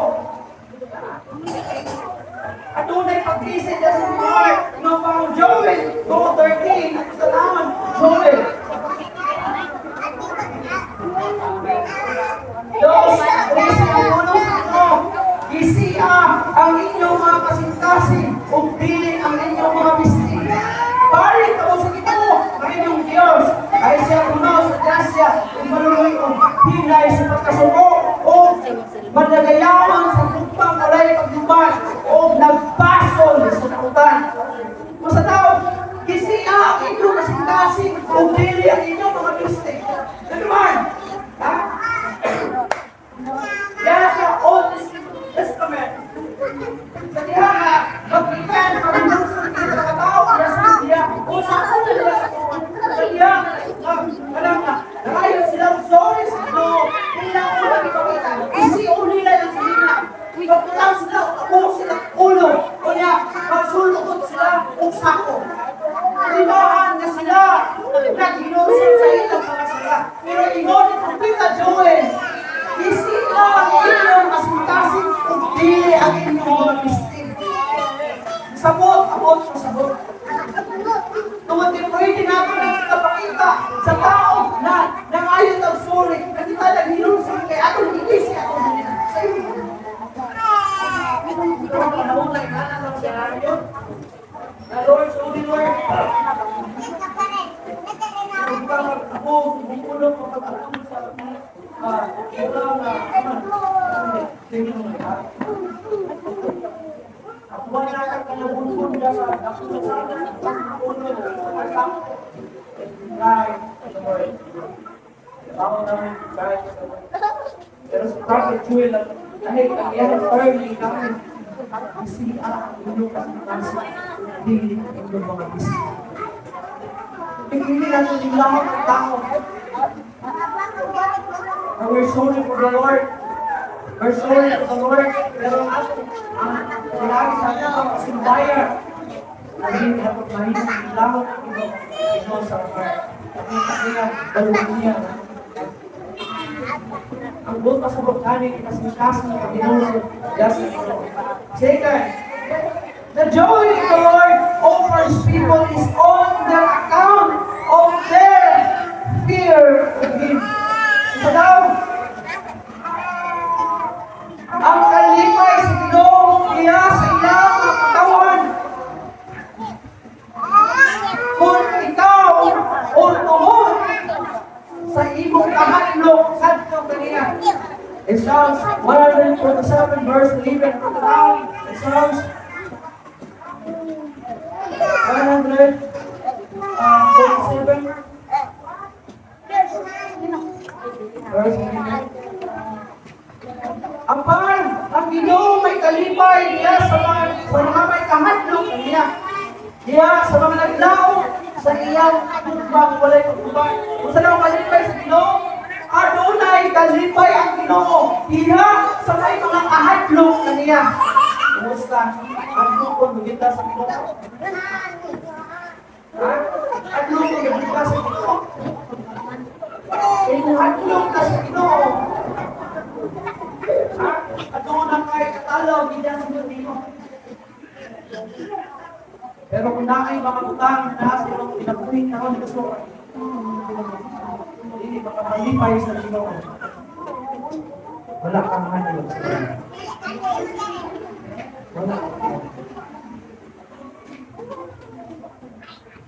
Adunay pagkisid na sa heart no pang Joel 2:13 at sa taon Joel. Nakasuko o managayawan sa gugmang walay pagduman o nagbasol sa nautan. Kung sa tao, gisia ang inyong kasing-kasing o dili ang inyong mga mistake. Ano man? Ha? Yan sa Old Testament. Sa diha nga, mag-repent, mag-lusot kita mga tao, kaya sa diha, o sa nila sa diha, nga, alam nga, nangayon sila sorry sa Ginoo, nila unang ipakita, isiulo nila yung silina. Pagkatao sila, abo sila ulo, o niya, magsulukot sila og sako. Tibahan na sila, naghinulsol sa ilang mga sala. Pero ingon ni Propeta Joel, "Isila ang inyong kasing-kasing ug dili ang inyong mga pisting." Sabot, abot, sabot. Tungod din pwede natin ang ipakita sa tao na nangayon ang sorry, na kita naghinulsol kay atong iglesia, atong sinina. Sa inyo. Pero panahon na inana lang siya ngayon. Na Lord, sorry, Lord. Kung ka mag-ako, bumulong kapag ako sa wala na, tingnan mo na. Ako wala ka kalabunbun ka sa ako sa ulo sa cry to the Lord. Tao namin cry to the Lord. Pero sa Prophet Joel, ang dahil ang iyang early namin, isiya ang inyong kasing-kasing, dili ang inyong mga bisi. Pipili natin yung lahat ng tao. And we're sorry for the Lord. We're sorry for the Lord. Pero ang atong, ang lagi sa atin ang pasimbayan, ang hindi dapat mahimong ilawat ang Ginoo sa heart. Nakita niya, balong niya. Ang buot pasabot kani kasing-kasing ng paghinulsol sa Ginoo. Second, the joy of the Lord over His people is on the account of their fear of Him. Sa daw, ang kalipay sa Ginoo iya sa iyang mga katawan. Kung ikaw o tungod sa imong kahadlok kadto kaniya. In Psalms 147 verse 11 down, in Psalms 147 verse 11. Apan, ang Ginoo may kalipay niya sa mga may kahadlok niya. Diya sa mga naglaom sa iyang gugmang walay paghuman. Kung sa nang kalipay sa Ginoo, adunay kalipay ang Ginoo diha sa may mga kahadlok kaniya. Kumusta? Adlokon mo kita sa Ginoo. Ha? Adlokon mo kita sa Ginoo. Kung hadlok ka sa Ginoo, ha? Aduna kay katalaw gid sa Ginoo. Pero kung naay mga butang na sa imong kinabuhi karon gusto dili makamalipay sa Ginoo. Wala kang hadlok sa Ginoo. Wala kang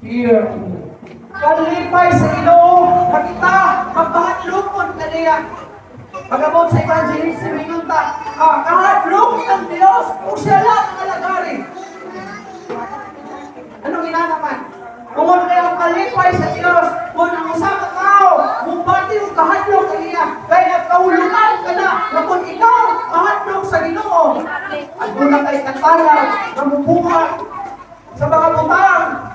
fear. Kalipay sa Ginoo, nakita, mapahadlokon kaniya. Pag-abot sa evangelism, ingon ta, kahadlok ang Diyos, ug siya lang ang alagari. Anong inanaman? Kung kay ang kalipay sa Diyos, kung ang usa ka tao, mubati og kahadlok kaniya, kay nagkahulugan ka na, na kung ikaw mahadlok sa Ginoo, aduna kay katalaw nga mubuhat sa mga butang,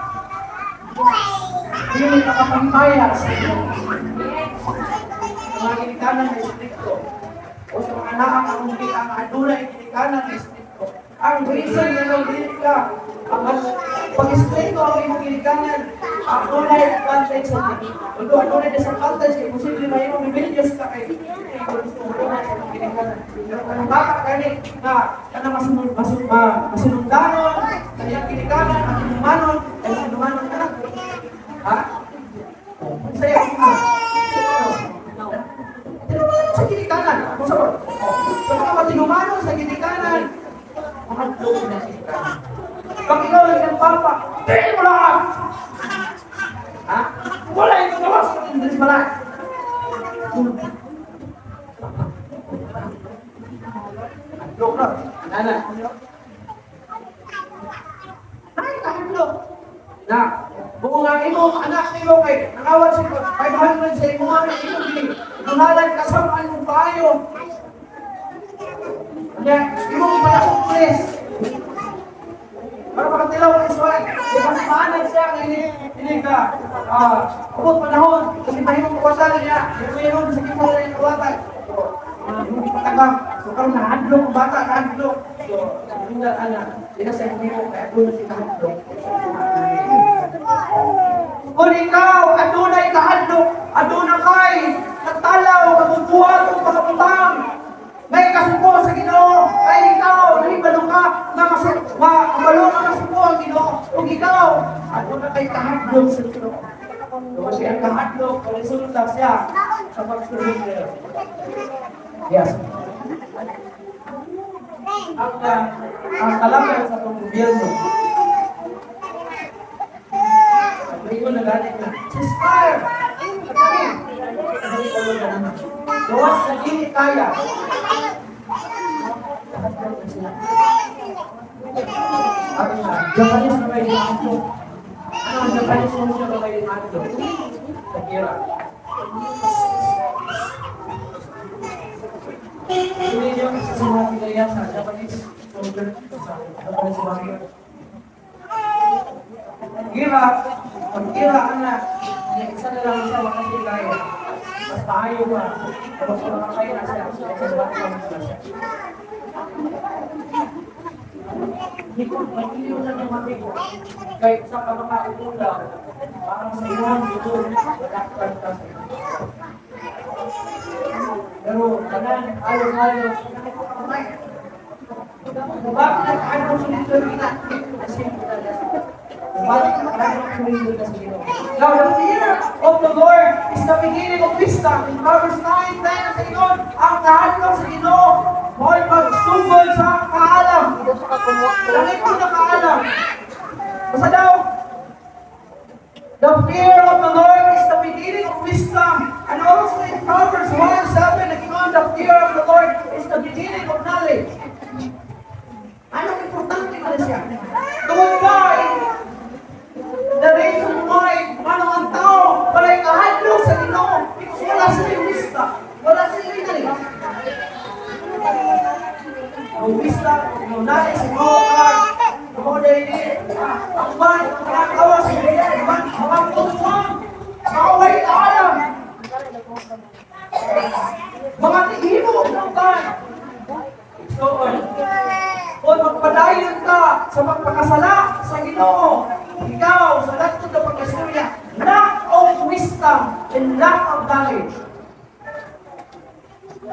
dili makapangmaya sa Ginoo. Sa mga ginikanan na istrikto, o sa mga naa ang ang aduna ginikanan na istrikto. Ang reason nga nung dili ka, ang pag-istrikto ang imong ginikanan, adunay advantage sa. Although adunay disadvantage kay posible mahimong rebellious ka kay gusto mo sa imong ginikanan. Pero kung bata kani nga kanang masunod masun ma, masunundanon, kaniyang ginikanan, ang inumanon, ay inumanon ka na. Ha? Saya mo. Tinumanon sa ginikanan. Kung sa mga matinumanon sa ginikanan, mahadlok na ginikanan. Pag ikaw ay ng papa, dili mo lang! Ha? Wala yung gawas sa English pala. Anak. Kung ang imong anak nimo kay nangawat sa 500 sa imong anak imo gi ngalan kasamaan mo kaayo. Nya imong ipadakong pulis. Para makatilaw ang iswan. Di ba sa siya nga ini ini ka abot panahon kasi mahimong kawatan niya. Mayroon sa kimo na kawatan. So, imong ipatagam. So karon nahadlok ang bata, nahadlok. So, sa ana, dina sa imo kay aduna si kahadlok. Kung ikaw adunay kahadlok, aduna kay natalaw kabubuhat o mga may kasuko sa Ginoo, kay ikaw nahibalo ka nga mas ma kabalo ka masuko ang Ginoo. Ug ikaw aduna kay kahadlok sa Ginoo. Kasi ang kahadlok resulta siya sa pag-surrender. Yes. Ang kalaban sa atong gobyerno, ang na galing na, ceasefire! Kami! Gawas na dili kaya. Kahadlok na sila. Ang Japanese na may kahadlok. Ano ang Japanese na may kahadlok? Sa. Hindi yung isa sa mga pinaya sa Japanese soldier sa Japanese warrior. Gira, pag gira anak, isa na lang siya makasi kaya. Mas maayo ba? Tapos makakaya na siya, mas maayo na siya. Hindi ko, magiliw na ng matigo. Kahit sa ka makauulaw, parang sa iyong dito, walaktan ka sa iyo. Pero, tanan, alos-alos, kamay. Bakit nag-anong surrender kita? Kasi bakit nag-anong surrender ka sa Ginoo? Now, the fear of the Lord is the beginning of wisdom. In Proverbs 9:10, sa ingon, ang kahadlok sa Ginoo mo'y pagsugod sa kaalam. Langit ko na kaalam. Basta daw, the fear of the Lord is the beginning of wisdom. And also in Proverbs 1:7, nag-ingon, the fear of the Lord is the beginning of knowledge. Anong importante man siya? Tungod kay, the reason why, ano ang tao, wala'y kahadlok sa Ginoo, because wala sila yung wisdom. Wala sila yung knowledge. No wisdom, no knowledge, no heart. Mo dahil ang man, nakakawa sa man, mga putuan, mga way kaalam. Mga tihimo ng kan. So, o magpadayon ka sa pagpakasala sa Ginoo, ikaw sa lahat ng pagkasurya, lack of wisdom and lack of knowledge.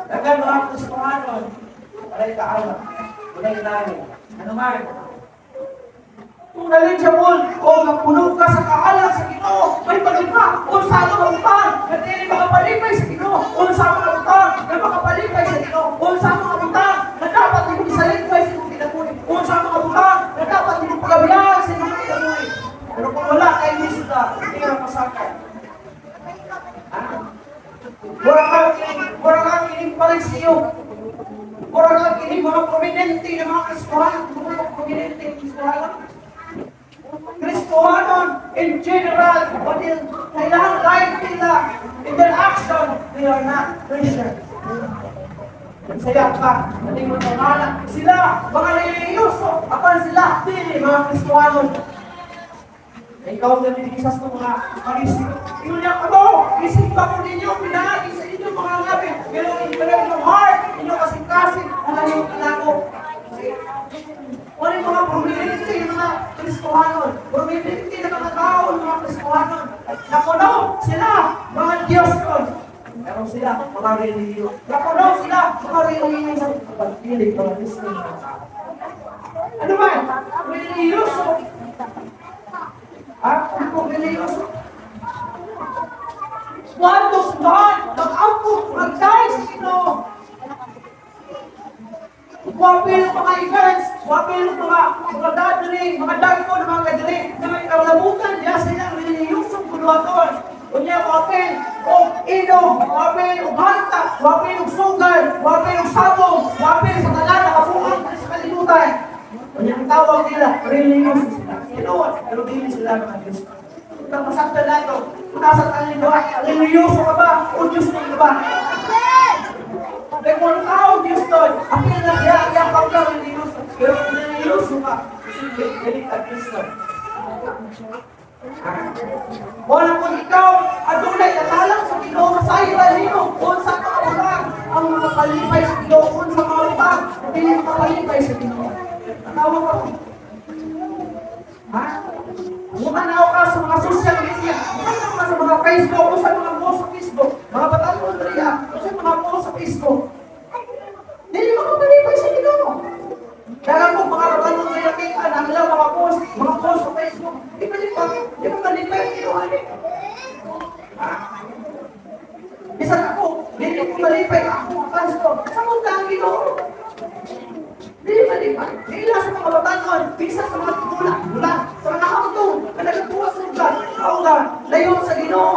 Daghan mga Kristohanon, walay kaalam, walay knowledge. Ano man? Kung knowledgeable o mapuno ka sa kaalam sa Ginoo, may palugma, unsa ang mga butang na dili makapalipay sa Ginoo, unsa ang mga butang na makapalipay sa Ginoo, unsa ang mga butang na dapat imong isalipay sa imong kinabuhi, unsa ang mga butang na dapat imong pagabihan sa imong kinabuhi. Pero kung wala kay wisdom, hindi ka masakay. Mura ka kining parisiyo. Mura ka kining mga prominente na mga Kristohanon. Mga prominente ng Kristohanon. Kristohanon in general, but in kailangan life nila, in their action, they are not Christians. Saya ka, hindi mo tangana. Sila, mga relihiyoso, apan sila, dili mga Kristohanon. Ikaw na binigyan sa mga Pariseo. Ingon niya kamo, isip pa ko ninyo, pinaagi sa inyo mga ngabi. Pero in inyong heart, inyong kasing-kasing, ang inyong kalako. Ano yung mga prominente yung mga Kristohanon? Prominente na mga tao yung mga Kristohanon. Nakuno sila, mga Diyos kon. Pero sila, mga relihiyo. Nakuno sila, mga relihiyo sa pagpili, mga Kristo mga tao. Ano man? Relihiyoso. Ha? Ano pong relihiyoso? Cuando simbahan, mag-ampo, magdahil sa Ginoo. Wapil ang mga events, wapil ang mga gathering, mga dagko ng mga gathering na may kalamutan niya sa ilang relihiyosong bunuhaton. Unya, wapil og inom, wapil og hanta, wapil og sugal, wapil og sabong, wapil sa tanan na kabuang sa kalibutan. Unya, ang tawag nila, relihiyoso sila. Tinuod, pero dili sila mga Diyos. Kung masaktan nato, kung nasa tanin ba, religyoso ka ba, o Diyos ka ba? Kaya kung tao Diyos to, apil na kaya, yakap ka religyoso. Pero kung religyoso ka, posible, dili ka Diyos to. Wala kung ikaw, adunay katalang sa Ginoo, masayra nimo kung sa mga butang ang makakalipay sa Ginoo, kung sa mga butang dili makakalipay sa Ginoo. Tanawa ka. Ha? Mutanaw ka sa mga social media, mutanaw ka sa mga Facebook, o sa mga post sa Facebook, mga batan-on diriya, o sa mga post sa Facebook. Dili makakalipay sa Ginoo. Kaya kung mga batan-on diriya kay ang ilang mga post sa Facebook, di ba malipay ang Ginoo ani? Ha? Bisan ako, dili ko malipay ako ang pastor. Sa mong ang Ginoo. Dili malipay. Dili lang sa mga batan-on, bisan sa mga tigulang, wala. Sa mga hautong, na nagatuwa sa iba, tao nga, layo sa Ginoo.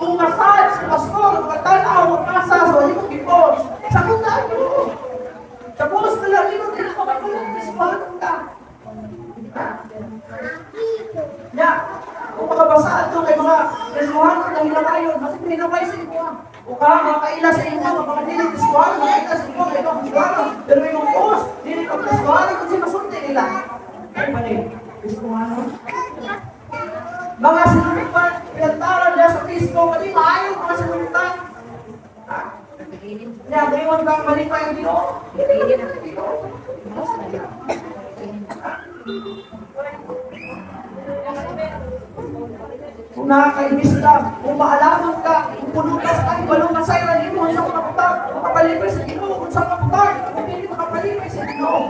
Kung masad sa pastor, mga tanaw, kasa, sa imong gipos, sa mong ang Ginoo. Sa post na lang, imo dili ka makulong, ka. Ha? Ya, kung makabasa ato kay mga Kristohano na hinakayon, mas hinakay sa imo. O ka, mga kaila sa imo, mga dili Kristohano, mga kaila sa imo, kay mga Kristohano, pero imong post, dili ka Kristohano, kung si masulti nila. Ay, mali, Kristohano. Mga sinultuan, pinagtaran niya sa Facebook, kadi maayo mga sinultuan. Ha? Niya, ngayon bang mali pa yung Ginoo? Hindi mali pa yung Ginoo. Kung nakakainis ka, kung maalaman ka, kung puno ka sa kahibalo, masayran nimo sa mga butang, makapalipay sa Ginoo, kung sa mga butang, kung hindi makapalipay sa Ginoo.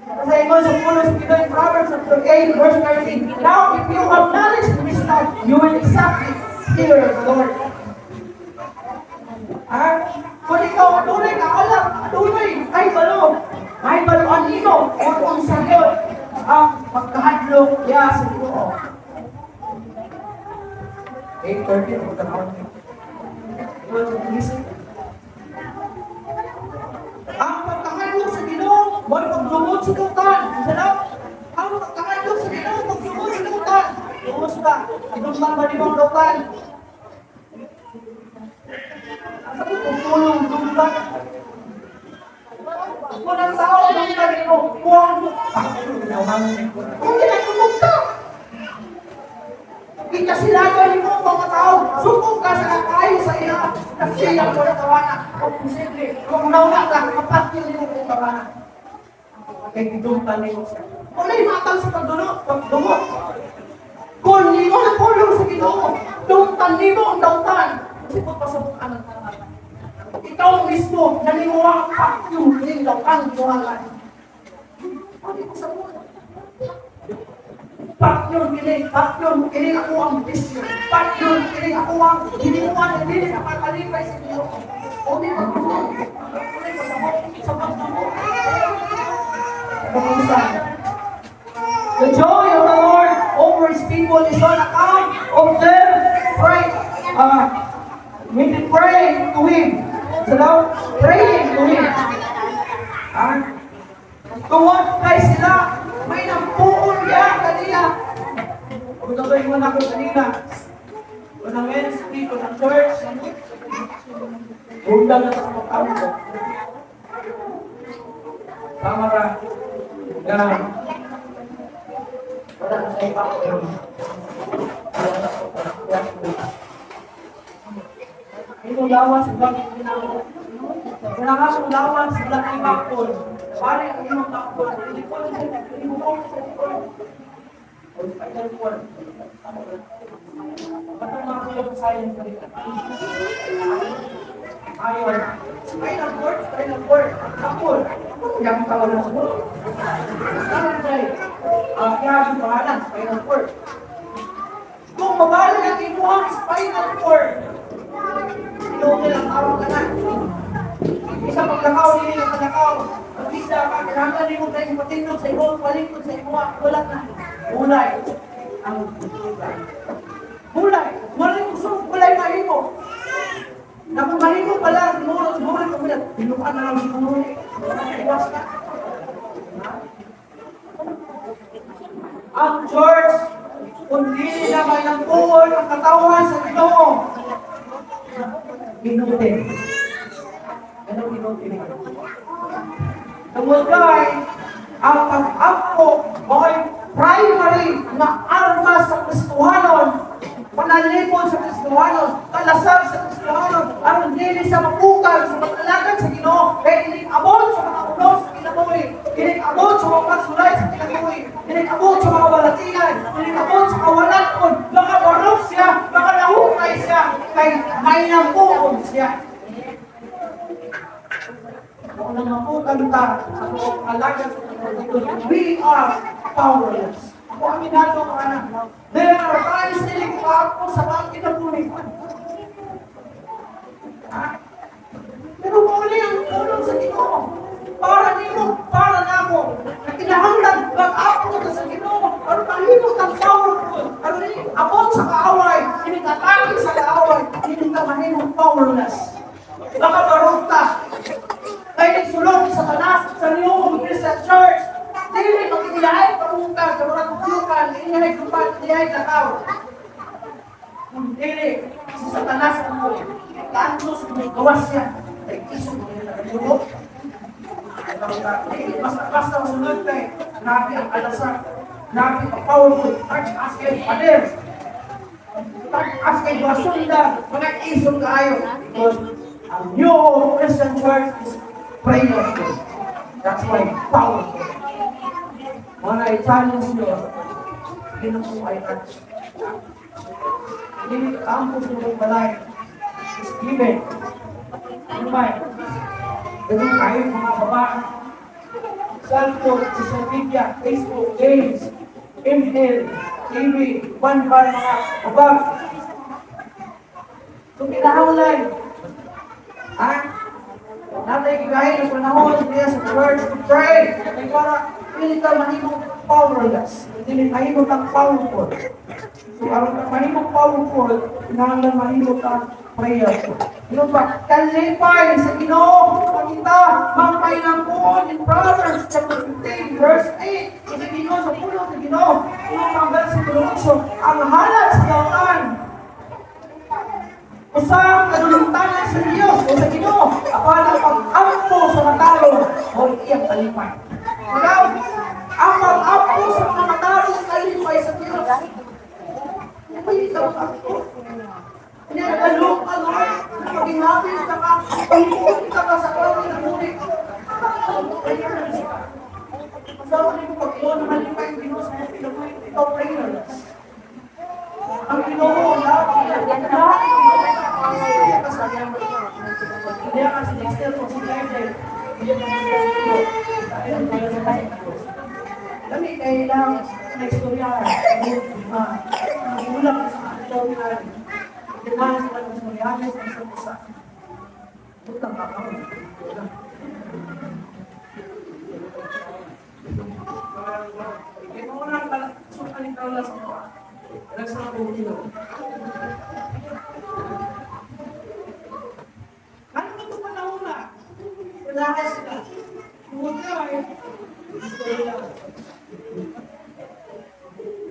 Kasi ingon sa pulo sa Ginoo in Proverbs chapter 8, verse 13, "Now, if you have knowledge and wisdom, you will exactly fear the Lord." Ha? Kung ikaw adunay ka alam, adunay kay balo, may balo nimo kung unsa gyud ang pagkahadlok niya sa Ginoo. 8:30 ang tanawon niyo. Ang pagkahadlok sa Ginoo, mo'y paglungod sa dautan. Sa ang pagkahadlok sa Ginoo, paglungod sa dautan. Lungos ka, idumtan ba nimo ang dautan? Asa ko kung tulong dumtan? Kung ang tao dumtan nimo, kuwang mo. Kung ginagumugta, Ikasilagan mo mga tao, sukong ka sa kakayo sa ila, kasi ang wala tawana. Kung posible, kung nauna ka, kapatid mo kung tawana. Kay gidumtan nimo siya. Wala'y matang sa pagdulo, pagdungo. Kung nimo na pulong sa Ginoo, dumtan nimo ang dautan. Kasi kung pasabot ka ng tama. Ikaw mismo, nanimuha ka yung dautan, buhangan. Pwede ko sa buhay. Patyon kini, patyon kini ako ang bisyo. Patyon kini ako ang ginimuan na dili na makalipay sa Ginoo. O di pagdumo. Wala pasabot sa pagdumo. Kamusta? The joy of the Lord over His people is on account of them pray. We did pray to Him. So now, praying to Him. Ah, tungod kay sila, may nampuon niya kanila. Kung ingon ako kanina, kung ang ministry, kung ang church, undang na sa pagkampo. Tama ka. Na, wala na sa iba. Wala na sa Imong lawas, wala ginamo. Wala ka kung lawas, wala kang bakol. Pare ang imong bakol, likod sa likod sa likod. O spinal cord. Ba't mga kuya sa science na rin? Ayon. Spinal cord, spinal cord. Bakol. Yung tawag na siguro. Ano siya? Ah, kaya yung pangalan, spinal cord. Kung mabalag ang imuhang spinal cord, tinuod ang tawag ka na. Isa paglakaw, dili ka kalakaw. Pagkisa ka, kailangan nimo tayo patindog sa imong palingkod sa imuha, wala na. Bulay ang bulay. Bulay. Wala yung gusto bulay mahimo. Na kung mahimo pala, siguro, siguro, siguro, binukan na lang siguro. Iwas ka. Ang church, kung dili na may nampuon ang katawhan sa Ginoo, inutil. Anong inutil? Tungod kay, ang pag-ampo mao'y primary na armas sa Kristohanon, panalipod sa Kristohanon, kalasag sa Kristohanon, aron dili sa mapukal sa pag-alagad sa Ginoo, kay inig abot sa mga ulo sa kinabuhi, inig abot sa mga pagsulay sa kinabuhi, inig abot sa mga balatian, inig abot sa kawalanon, makabarok siya, makalahukay siya, kay may nampuon siya. Kung namapukal ta sa pag-alagad sa Ginoo, we are powerless. Ako, aminado ko ana. There are times dili ko ako sa mga kinabuhi. Ha? Pero mao ang tulong sa Ginoo. Para nimo, para namo. Na kinahanglan mag-ampo ta sa Ginoo aron mahimo tang powerful. Aron dili abot sa kaaway, dili atake sa kaaway, dili ta mahimong powerless. Makabarog ta. Kay sulong sa tanas sa New Christian Church. Dili makiilahay parukan sa mga tukyukan, inihay gupat, inihay takaw. Kung dili, si Satanas ang mo, kantos mo, gawas siya. Kay isog mo nila naglulo. Dili, basta-basta masunod kay, grabe ang alasak, grabe ang powerful, tag-as kay pader, tag-as kay basunda, mga isog kaayo. Because ang New Christian Church is prayerful. That's why powerful. Mga i-challenge nyo, Ginoo ay at dili ampo sa imong balay is given. Ano ba? Ganun kayo mga babae. Cellphone, social media, Facebook, games, email, TV, one by mga babae. So, kinahanglan. Ha? Natay gigahin ang panahon niya sa church to pray. Kay para dili ka mahimong powerless. Dili mahimo kang powerful. So aron ka mahimong powerful, kinahanglan mahimo ka prayerful. Ano ba? Kalipay sa Ginoo pangita mangpainampuon in Proverbs chapter 15 verse 8. Sa Ginoo, sa pulong sa Ginoo, ingon ang versikulo 8, ang halad sa dautan usa kadulungtanan sa Dios o sa Ginoo, apan ang pag-ampo sa matarong o iyang kalipay. Ikaw, ang pag-ampo sa mga matarong, kalipay sa Dios. May ikaw ang ampo. Kanya nagalok ka, Lord, maging happy ka ka, pahimuot ka ka sa kawin ng muli. Sa mo pag-iwan ng kalipay ang Ginoo sa mga kinabuhi, ikaw prayerless. Ang Ginoo, lahat, lahat, kaya ka si Dexter o si Jai, hindi ka sa Diyos. Lami kay lang na istorya, ulang sa istorya, ganahan sa mga istoryahan sa isang usa. Butang ka ka. Ito lang sukaling kaula sa mga. Alam sa mga bukilo. Ano ba ito panahon na? Wala sila. Tungod ka eh. Gusto nila.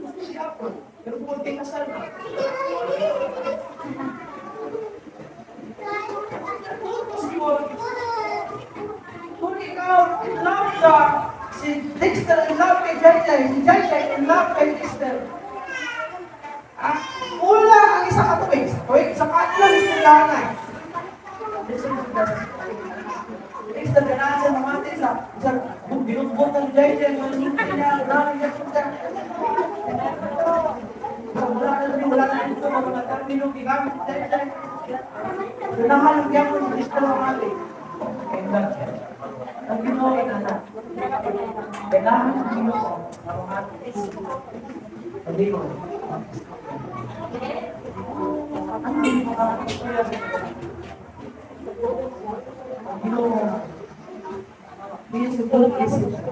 Gusto siya ako. Pero kung kay kasal na. Tutos yun. Kung ikaw in love ka, si Dexter in love kay Jai, si Jai in love kay Dexter. Ah, kulang ang isa ka tuig. Sa tuig, sa kaadlaw istoryahan na. Dexter ganahan siya mamati sa binugbog ng Jai Jai, manulungan niya, wala niya siya. Sa wala na wala na ito, mga termino gigamit ni Jai Jai. Ganahan ang gyapon si Dexter mamati. In love siya. Ang Ginoo ay anak. Ganahan ang Ginoo na mamati. Hindi ko. Ang hindi mo makakastorya sa Ginoo. Ang Ginoo, he is a good listener.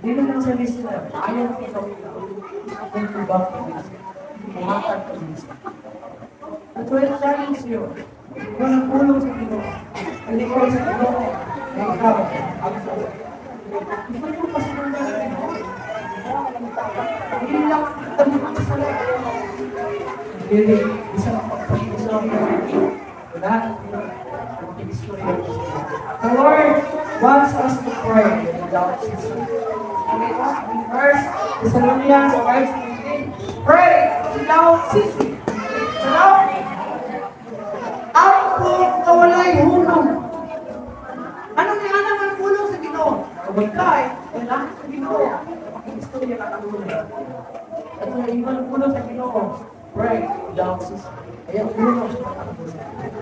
Dili lang sa listener, ayaw ikaw kung tubang ka pumatag ka minsan. That's why I challenge you. Ikaw ang pulong sa Ginoo. Kalikaw sa Ginoo. Na ikaw ang sa Gusto mo pasunod ng Ginoo? Hindi lang kita mo sa sala. Dili, isa ang pagpag-istorya. Wala. Pag-istorya. The Lord wants us to pray without ceasing. First Thessalonians 5:16, pray without ceasing. So now, ampo nga walay hunong. Anong nga naman pulong sa Ginoo? Kung ka kailangan sa Ginoo. Makiistorya ka kanunay. At sa ingon pulong sa Ginoo, pray without ceasing. Kaya pulong sa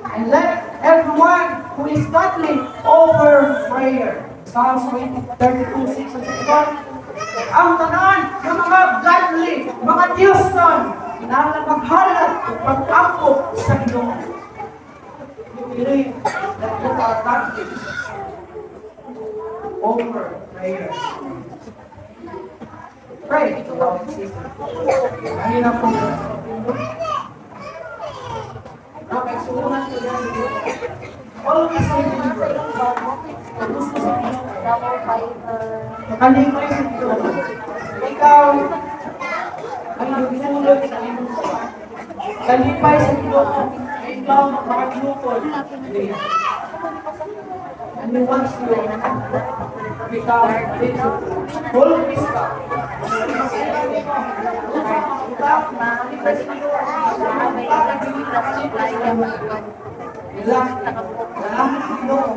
And let everyone who is godly offer prayer. Psalms 32:6 and 7. Ang tanan ng mga godly, mga Diyosnon, kinahanglan maghalad ug pag-ampo sa Ginoo. You believe that you are godly over prayer. Pray without ceasing. Mahirap po. Okay, suungan ko yan. Always remember, gusto sa Ginoo. Davao Fiber. Makalipay sa Ginoo. Ikaw ay nagsulod sa imong sala. Kalipay sa Ginoo. Ikaw makaglukod. And He wants you to become rich. Full ka. May supply ka mo. Relax. Salamat sa Ginoo.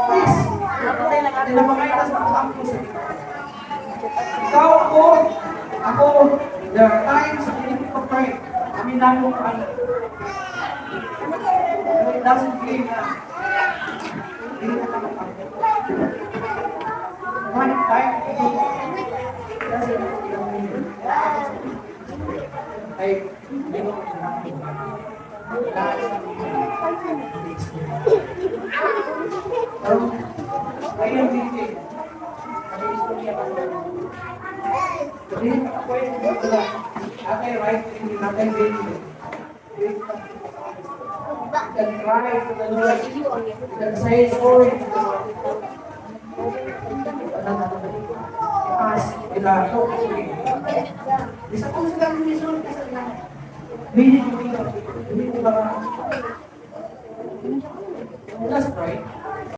Please. Pinapakita sa pag-ampo sa Ginoo. Ikaw, ako, ako, there are times we need to pray. Aminado ko ano. Pero it doesn't mean na hindi na ka mag-ampo. One time, doesn't mean ay hindi mo kailangan. Lahat sa Pero, ayun, hindi. Ang istorya ka. Dili ka pwede dito lang. Atay right hindi natay baby. You can cry to the Lord. You can say sorry to the Lord. Ask ila, talk to me. Bisa kung sila misulti sa ila. Dili ko dili ko ba? Let's pray.